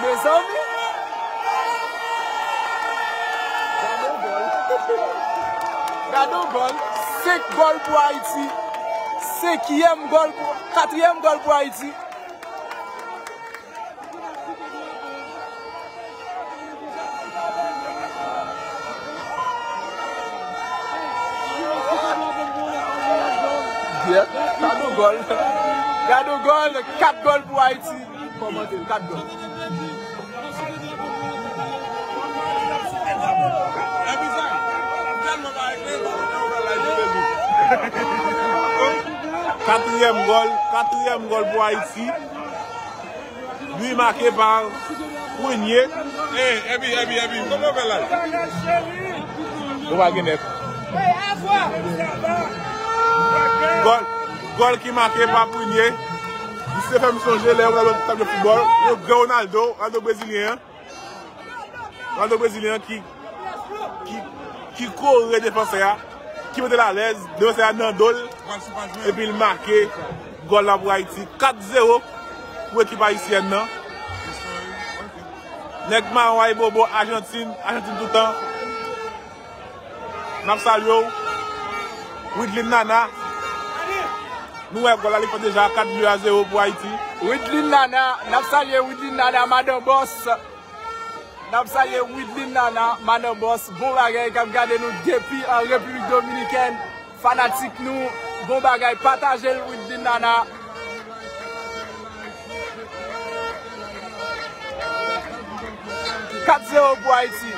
Mezanmi! Gade yon gòl. Senk gòl pou Ayiti. Senkyèm gòl pou, katriyèm gòl pou Ayiti. Gade yon gòl. Gade yon gòl. Kat gòl pou Ayiti. Kòmante l, kat gòl. Katriyèm gòl, katriyèm gòl pou Ayiti. Bi make pa Prunier. Eh, epi, epi, epi, kòman w fè la? Ou pa gen nèt. Gòl, gòl ki make pa Prunier. Misye fè m sonje lè yo nan lòt tab de foutbòl. Yo gen Ronaldo, Ronaldo brezilyen an. Ronaldo brezilyen an ki, ki, ki kore defansè a, ki mete l alèz, defansè a nan do l, epi l make gòl la pou Ayiti. Kat zewo pou ekip ayisyèn nan. Nèg mawon Ayibobo, Ajantin, Ajantin toutan. N ap salye w. Widlin Nana. Nou wè gòl la, li fè deja kat bi a zewo pou Ayiti. Widlin Nana, n ap salye Widlin Nana, Madan Bòs. N ap salye Widlin Nana, Madan Bòs. Bon bagay k ap gade nou depi an Repiblik Dominikèn. Fanatik nou, bon bagay. Pataje l, Widlin Nana. Kat zewo pou Ayiti.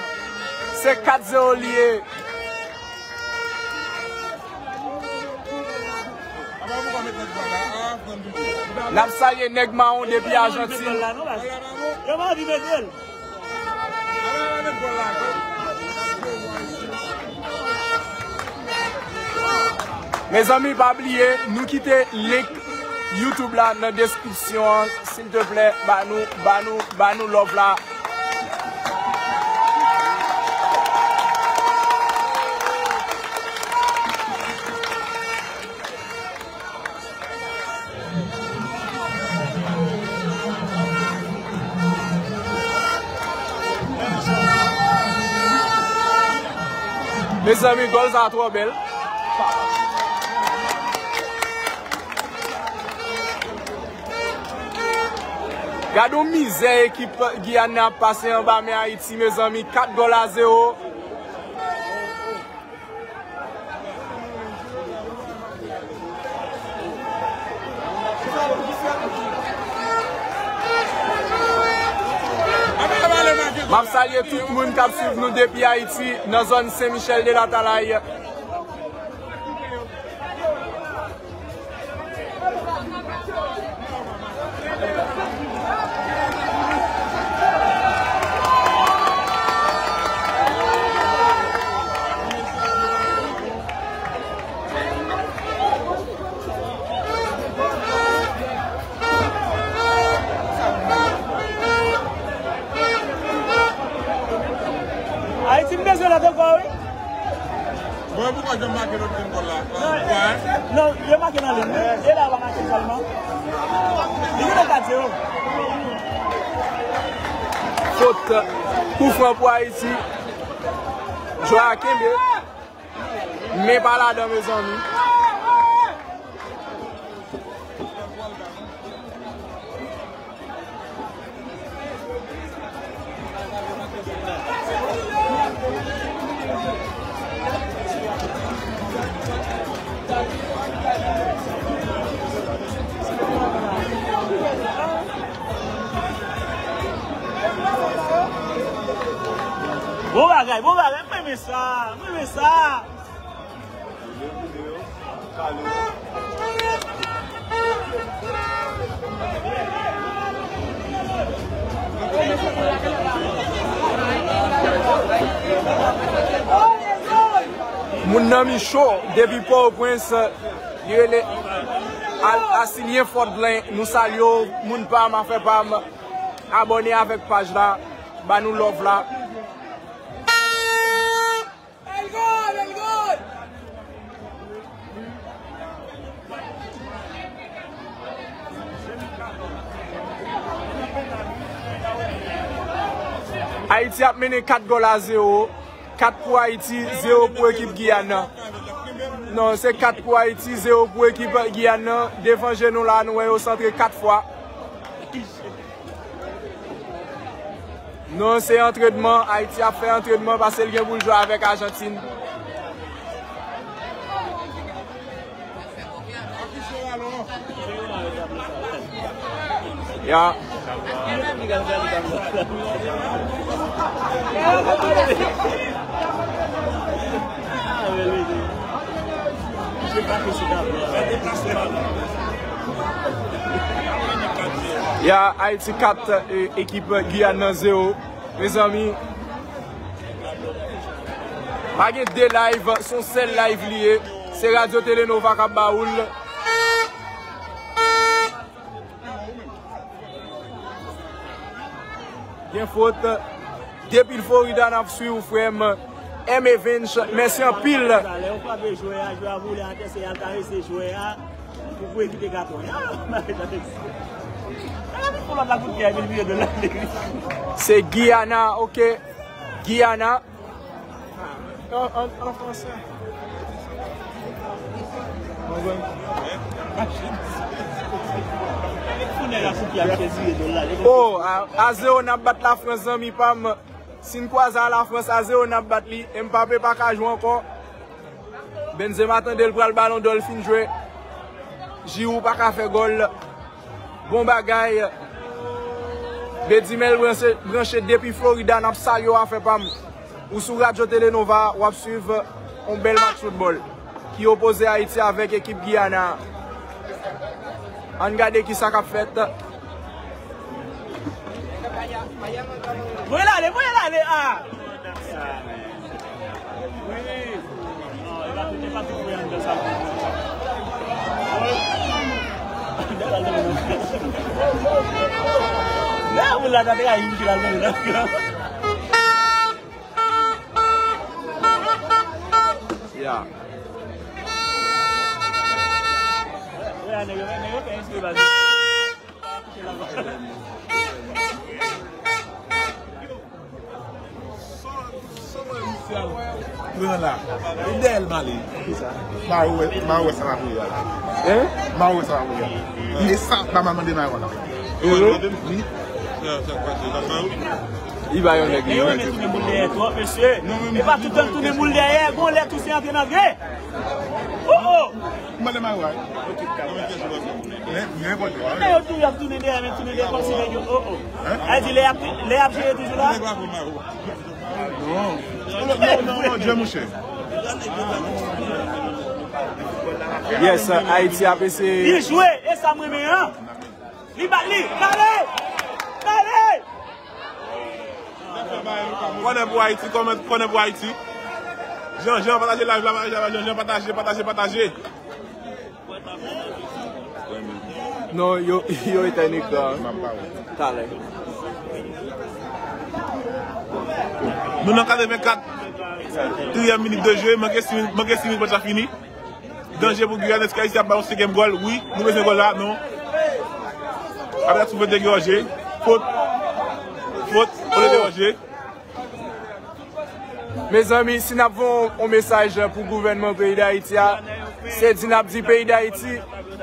Se kat zewo li ye. N ap salye nèg mawon depi Ajantin. Mezanmi, pa bliye, nou kite link YouTube la nan deskripsyon an. Silteplè, ba nou, ba nou, ba nou love la. Mezanmi, gòl sa twò bèl. Gade yon mizè ekip Giyàn nan ap pase anba men Ayiti, mezanmi. Kat gòl a zewo. M ap salye tout moun k ap swiv nou depi Ayiti, nan zòn Sen Michèl de Latalay. Ayiti, m bezwen lòt ankò, wi. Bon, poukwa yo make lòt grenn gòl la? Non, yo make nan liy, wi. E la yo pa make sèlman. Li gentan kat zewo. Fot, koufran pou Ayiti. Jwè a kenbe. Men pa ladan, mezanmi. Bon bagay, bon bagay, mwen renmen sa, mwen renmen sa. Moun nan mi cho depi Pòtoprens, li rele Al Asilyen Fòdlen. Nou salye w, moun pa m, afè pa m. Abòne avèk paj la, ba nou love la. Ayiti ap mennen kat gòl a zewo. Kat pou Ayiti, zewo pou ekip Giyàn nan. Non, se kat pou Ayiti, zewo pou ekip Giyàn nan. Devan je nou la, nou wè yo santre kat fwa. Non, se antrenman. Ayiti ap fè antrenman paske l gen pou l jwe avèk Ajantin. Ya. Ya, Ayiti kat, e, ekip Giyàn nan zewo. Mezanmi, pa gen de live, se yon sèl live li ye. Se Radyo Tele Nova k ap ba ou l. Gen fot. Depi Florida, n ap swiv ou, frè m. M Evans, mèsi anpil. Lè yo frape jwè a, jwè a boule atè, se y al karese jwè a. Pou, pou evite katon. Ah, mwen te tande. Ah, men pou lòt la kout kè, mil milyon dola. Se Giyana, ok. Giyana. An, an, an fransè. Oh, a, a zewo n ap bat Lafrans, zanmi pa m. Si n kwaze a Lafrans a zewo, n ap bat li. Mbappé pa ka jwe ankò. Benzema tande l pral Balon dò, l fin jwe. Giroud pa ka fè gòl. Bon bagay. Bedimèl branche, branche depi Florida, n ap salye w, afè pa m. Ou sou Radyo Tele Nova, w ap swiv yon bèl match foutbòl ki opoze Ayiti avèk ekip Giyana. Ann gade kisa k ap fèt. Voye l ale, voye l ale, ah! Yeah. Pran la. Li dèyè l m ale. Mwen wè, mwen wè sa m ap wè a. Hein? Mwen wè sa m ap wè a. E sa, ba m mande mwen la. Wi. Li ba yon nèg li. Yo renmen tounen boul dèyè twòp, mesye. E pa tout tan tounen boul dèyè, gon lè tou se antre nan gre. Oh, oh. Mwen le mwen wè. Men, men, men. Yo tou y ap tounen dèyè, men tounen dèyè kòmsi nèg yo, oh, oh. Hein? A di lè y ap, lè y ap jere toujou la. Non, non, non, non, Dye mouche. Yes, Ayiti ap eseye. Li jwe, e sa m renmen an. Li bat li, l ale! L ale! Kònè pou Ayiti, kònè, kònè pou Ayiti. Jan, Jan, pataje live la, pataje, Jan, Jan, pataje, pataje, pataje. Non, yo, yo etèn ekran an. Talè. Nou nan katrevenkat, katriyèm minit de jeu, manke sis minit, manke sis minit match la fini. Danje pou Guyane, èske Ayiti ap bay yon senkyèm gòl? Wi, nou bezwen gòl la, non. Apre sou fòt de Georges. Fòt. Fòt, olye de Georges. Mezanmi, si n ap voye yon mesaj pou gouvènman peyi Dayiti a, se di n ap di peyi Dayiti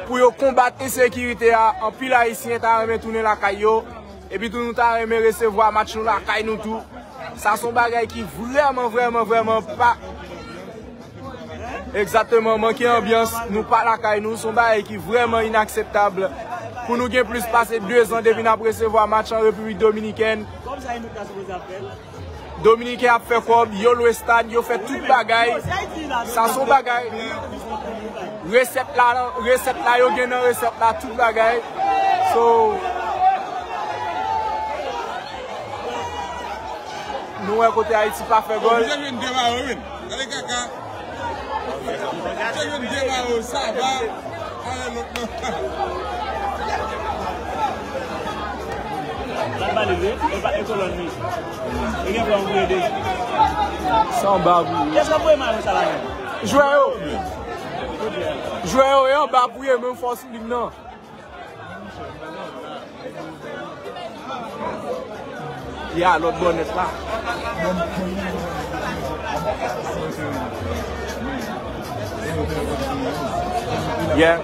pou yo konbat ensekirite a. Anpil Ayisyen ta renmen tounen lakay yo. Epi tou nou ta renmen resevwa match nou lakay nou tou. Sa se yon bagay ki vrèman, vrèman, vrèman pa egzakteman manke anbyans. Nou pa lakay nou. Se yon bagay ki vrèman inakseptab. Pou nou gen plis pase de zan depi n ap resevwa match an Repiblik Dominikèn. Dominiken ap fè kòb, yo lwe estad, yo fè tout bagay. Sa se yon bagay. Resèt la, resèt la, yo gen nan resèt la, tout bagay. So, nou wè kote Ayiti pa fè gòl. Oblije jwenn de mayo, wi. Gade kaka. Oblije jwenn de mayo, sa va. Ale lòt nan. L ap bale vre, e pa e kolòn li. E gen fwa m voye de. Sanba pou. Kiyès k ap voye mayo sa la menm? Jwè yo. Jwè yo, e anba pou ye, menm fòs li nan. Ya, lòt bò nèt la. Yeah.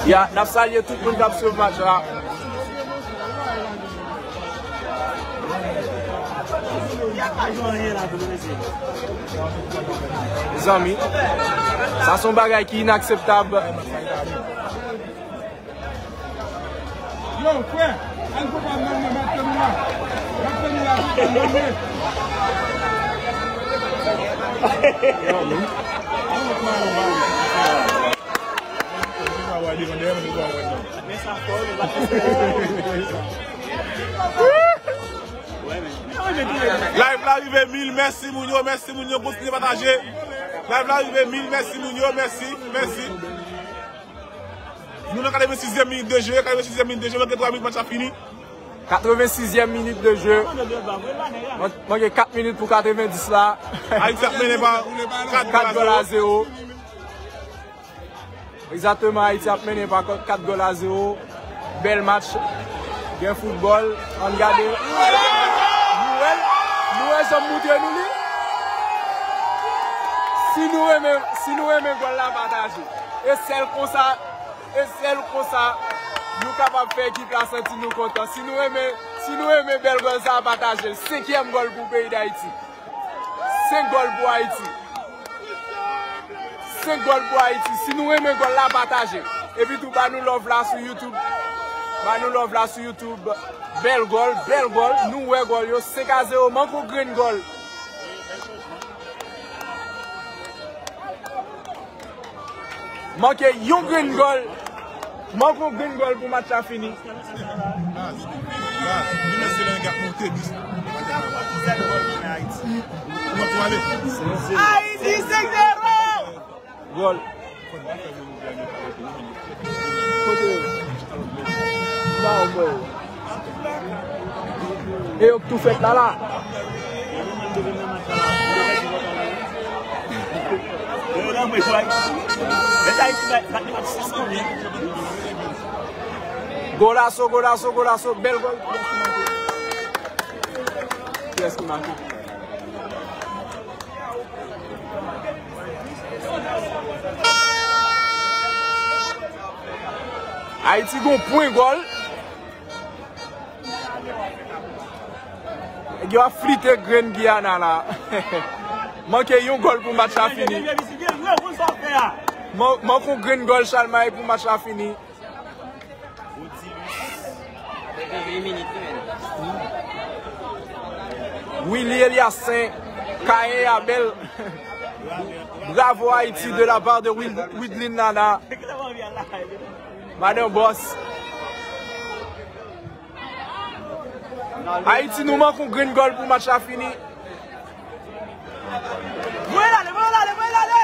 Ya, n ap salye tout moun k ap swiv match la. Zanmi, sa se yon bagay ki inakseptab. Yo, frè, al pou pa mwen, mwen, m ap tann ou la. M ap tann ou la pou pa mwen. Live la rive mil, mèsi moun yo, mèsi moun yo, kontinye pataje. Live la rive mil, mèsi moun yo, mèsi, mèsi. Nou nan katrevensizyèm minit de jeu, katrevensizyèm minit de jeu, manke twa minit match la fini. Katrevensizyèm minit de jeu. Man-, manke kat minit pou katrevendis la. Ayiti ap mennen pa kat gòl a zewo. Egzakteman, Ayiti ap mennen pa kat gòl a zewo. Bèl match. Gen foutbòl. Ann gade. Nou wè l. Nou wè jan m moutre nou li. Si nou renmen, si nou renmen gòl la, pataje. E sèl konsa, e sèl konsa, nou kapab fè ekip la santi nou kontan. Si nou renmen, si nou renmen bèl gòl sa, pataje l. Senkyèm gòl pou peyi Dayiti. Senk gòl pou Ayiti. Senk gòl pou Ayiti. Si nou renmen gòl la, pataje. Epi tou, ba nou love la sou YouTube. Ba nou love la sou YouTube. Bèl gòl, bèl gòl. Nou wè gòl yo. Senk a zewo. Manke yon grenn gòl. Manke yon grenn gòl. Manke yon grenn gòl pou match la fini. Ayiti senk zewo! Gòl. Kote yo? M pa wè yo. E yo k tou fèt la la. Golaso, golaso, golaso, bèl gòl. Kiyès ki make? Ayiti gon pwen gòl. Nèg yo ap flite grenn Giyana la. Manke yon gòl pou match la fini. Man-, manke yon grenn gòl Chalmay pou match la fini. Willy Eliassaint, Caïn Abel. Bravo Haïti de la part de Wil-, Widlin Nana. Madan Bòs. Ayiti, nou manke yon grenn gòl pou match la fini. Voye l ale, voye l ale, voye l ale!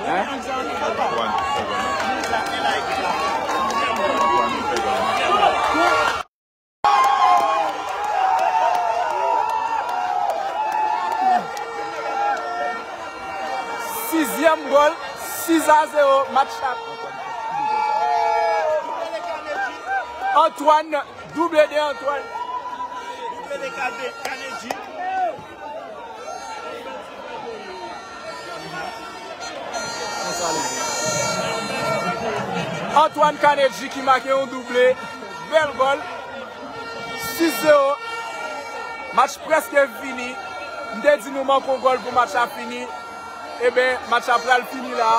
Hein? Sizyèm gòl, sis a zewo, match la. Antoine, double de Antoine. Double de Kane-, Kanedji. Antoine Kanedji ki make yon double. Bèl gòl. Sis zewo. Match prèske fini. M te di nou manke yon gòl pou match la fini. Eben, match la pral fini la.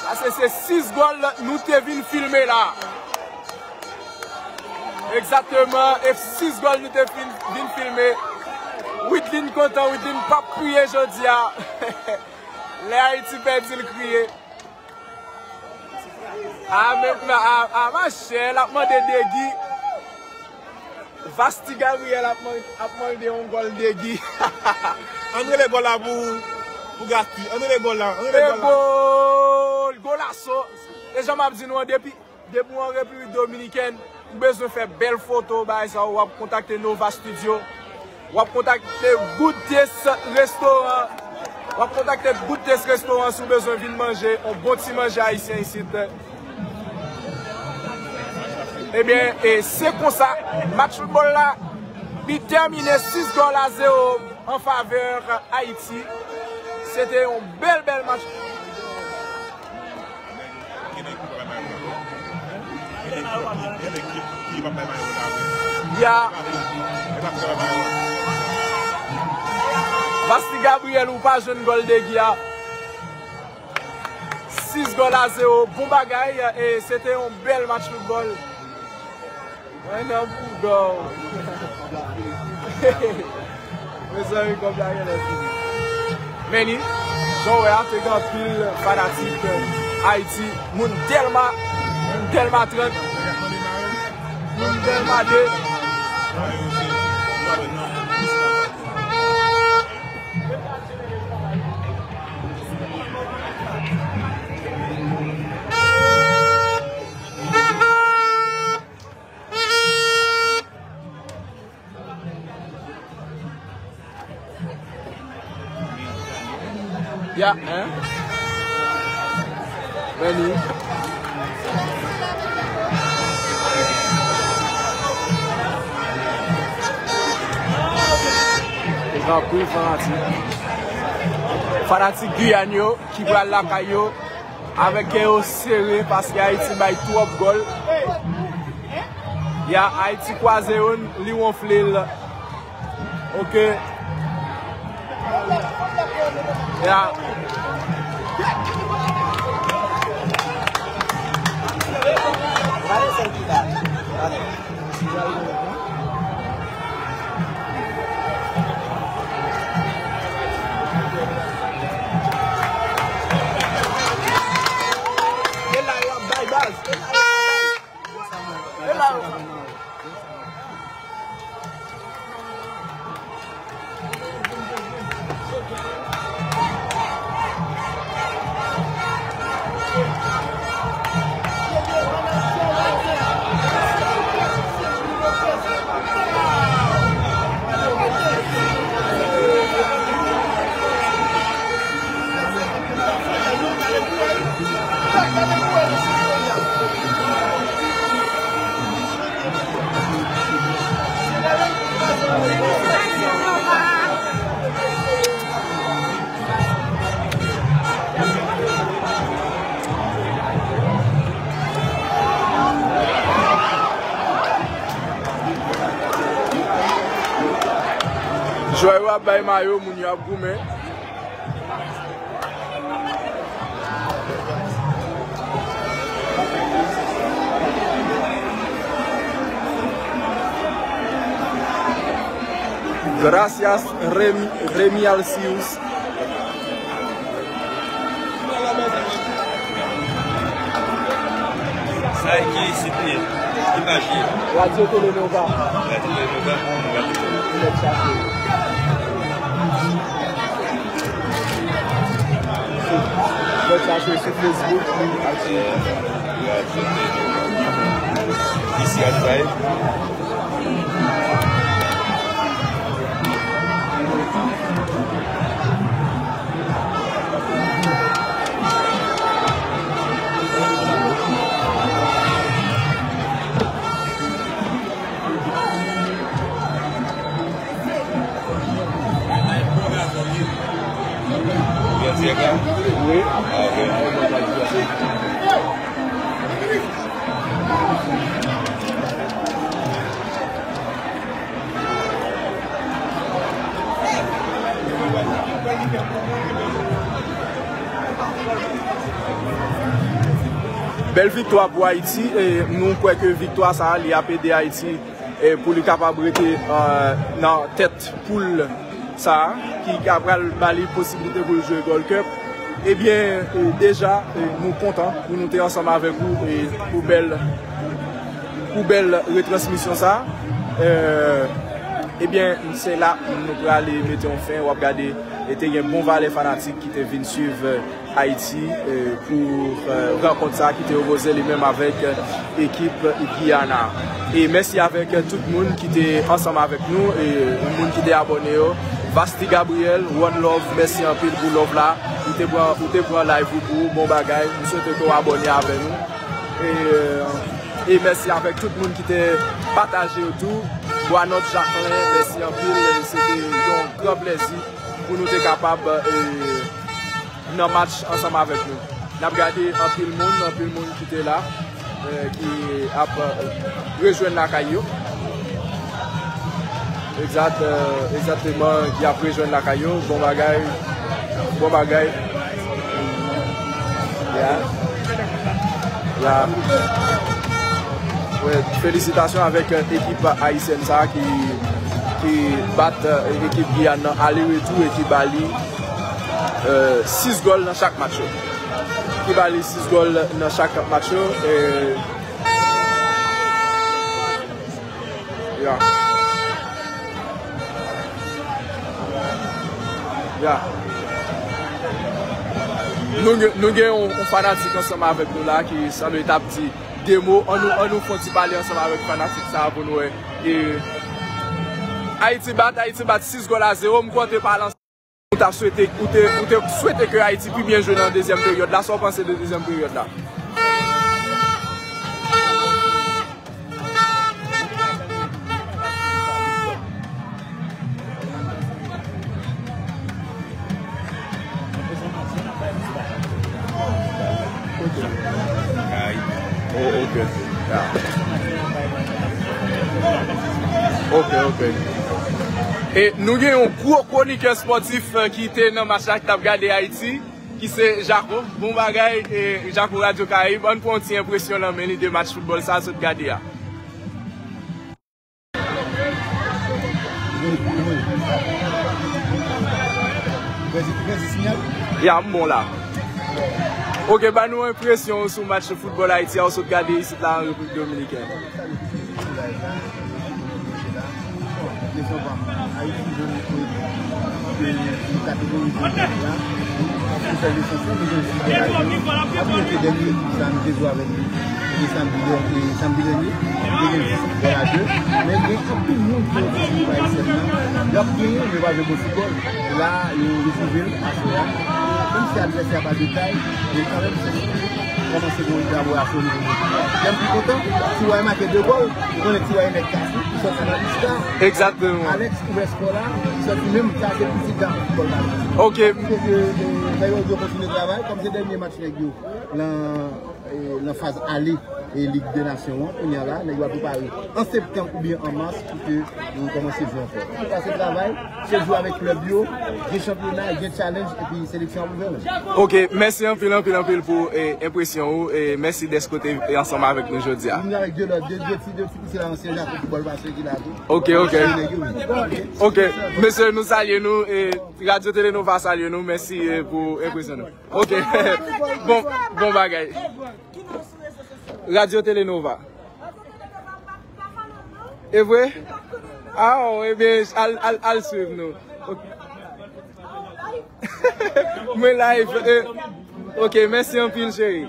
Paske se sis gòl nou te vin filme la. Egzakteman, e sis gòl nou te fin, vin filme. Widlin kontan, Widlin p ap kriye jodi a. Lè Ayiti pèdi, l kriye. A, men, a, a, machè, l ap mande Degi. Vasti Gabriel ap man-, ap mande yon gòl Degi. Ann rele gòl la pou, pou Gasti. Ann rele gòl la. Ann rele gòl la. E gòl, golaso. E jan m ap di nou an, depi, depi w an Repiblik Dominikèn, ou bezwen fè bèl foto, bagay sa, w ap kontakte Nova Studio. W ap kontakte Good Taste Restaurant. W ap kontakte Good Taste Restaurant si w bezwen vin manje yon bon ti manje ayisyen isit. Ebyen, e se konsa, match foutbòl la, li tèmine sis gòl a zewo an favè Ayiti. Se te yon bèl, bèl match. Ya. Vasti Gabriel, ou pa jwenn gòl Degi a. Sis gòl a zewo. Bon bagay, e se te yon bèl match foutbòl. Mwen nan bouda w. Mezanmi, kòb la genlè fini. Men ni, jan w wè a, te gen anpil fanatik Ayiti. Moun Dèlma, moun Dèlma trant, moun Dèlma de. Ya, hein? Beni. Anpil fanatik. Fanatik Giyàn yo ki pral lakay yo. Avèk kè yo sere paske Ayiti bay twòp gòl. Ya, Ayiti kwaze youn, li wonfle l. Oke. Ya. Jwè yo ap bay mayo, moun yo ap goumen. Gracias, Remy, Remy Alcius. Sa e ki sit li ye? Ki paj li ye? Radio Tele Nova. Radio Tele Nova. Mèt chache. Mèt chache sou Facebook, li ak sou isi ak sa e. Wi. Bèl viktwa pou Ayiti, e nou kwè ke viktwa sa a, li ap ede Ayiti, e pou li kapab rete, e, nan tèt poul sa a, ki ka pral ba li posibilite pou l jwe Gold Cup. Ebyen, e, deja, e, nou kontan pou nou te ansanm avèk ou, e, pou bèl, pou bèl retransmisyon sa a. E, ebyen, se la nou prale mete yon fen, w ap gade, e te gen bon valè fanatik ki te vin swiv, e, Ayiti, e, pou, e, rankont sa ki te opoze li menm avèk, e, ekip Giyana. E mèsi avèk, e, tout moun ki te ansanm avèk nou, e moun ki te abòne yo. Vasti Gabriel, one love, mèsi anpil pou love la. Ou te pran, ou te pran live ou pou ou, bon bagay. M swete ke w abòne avè nou. E, e mèsi avèk tout moun ki te pataje yo tou. Boinot Jacquelin, mèsi anpil. Se te yon gran plèzi pou nou te kapab, e, nan match ansanm avèk nou. N ap gade anpil moun, anpil moun ki te la, e, ki ap, e, rejwenn lakay yo. Egzat, e, egzakteman, ki ap rejwenn lakay yo. Bon bagay, bon bagay. Ya. Ya. Wi, felisitasyon avèk, e, ekip ayisyèn sa a ki, ki bat, e, ekip Giyàn nan ale retou e ki ba li, e, sis gòl nan chak match yo. Ki ba li sis gòl nan chak match yo. E, ya. Ya. Nou gen, nou gen yon, yon fanatik ansanm avèk nou la ki sanble t ap di de mo. An nou, an nou fè yon ti pale ansanm avèk fanatik sa a pou nou wè. E, Ayiti bat, Ayiti bat sis gòl a zewo. M kwè w te pale ansanm. Ou ta swete, ou te, ou te swete ke Ayiti pi byen jwe nan dezyèm peryòd la. Sa w panse de dezyèm peryòd la? Ok. Oh, ok. Ya. Ok, ok. E nou gen yon gwo kwonikè espòtif, e, ki te nan match la, ki t ap gade Ayiti, ki se Jako. Bon bagay, e, Jako Radio Caraïbe. Ann pran yon ti enpresyon nan men li de match foutbòl sa a sot gade a. Ya, m bon la. Ok, ba nou enpresyon w sou match foutbòl Ayiti a w sot gade isit la an Repiblik Dominikèn. Leson pa m. Ayiti jwenn kote pou kategorize la. Pou fè leson pou nou jwenn sipè la. Apre se dènye ekip sa nou te jwe avèk li. E samdi dènye, e samdi dènye, nou te gen jis gòl a de. Men gen anpil moun ki yo te sou ayisyen nan. Y ap genyen, men yo pa jwe bon foutbòl. La, yo retwouve l aswè a. Menm si advèsè a pa de tay, men kanmenm se kòmanse gen yon elaborasyon o nivo de ekip la. Lè m pi kontan, si w wè make de gòl, ou konnen ti wè nèg ka sou, ki sòti nan lista. Egzakteman. Alex ouvè skò la, ki sòti menm, sa se pitit gason foutbòl la. Ok. Fè yo, yo kontinye travay, kòm se dènye match nèg yo nan, e, nan faz ale, e, Lig de Nasyon an, kounye a la, nèg yo ap prepare an septanm oubyen an mas pou ke nou kòmanse jwe ankò. Sa se travay, se jwe avèk klèb yo, gen chanpyona, gen challenge, epi seleksyon ap ouvè menm. Ok, mèsi anpil, anpil, anpil pou, e, enpresyon ou, e mèsi dèske w te ansanm avèk nou jodi a. Vin avèk de lòt, de, de ti, de ti piti la, ansyen Jako foutbòl pase ki la tou. Ok, ok. Mèsi, nèg yo. Ok, mesye, nou salye nou, e, Radyo Tele Nova salye nou, mèsi, e, pou enpresyon nou. Ok. Bon, bon bagay. Radyo Tele Nova. E vre? Ah, oh, ebyen, al, al, al swiv nou. Ok. Mwen live. E, ok, mèsi anpil, cheri.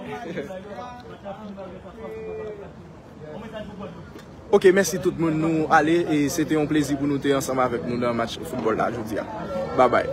Ok, mèsi tout moun, nou ale, e se te yon plezi pou nou te ansanm avèk nou nan match foutbòl la jodi a. Babay.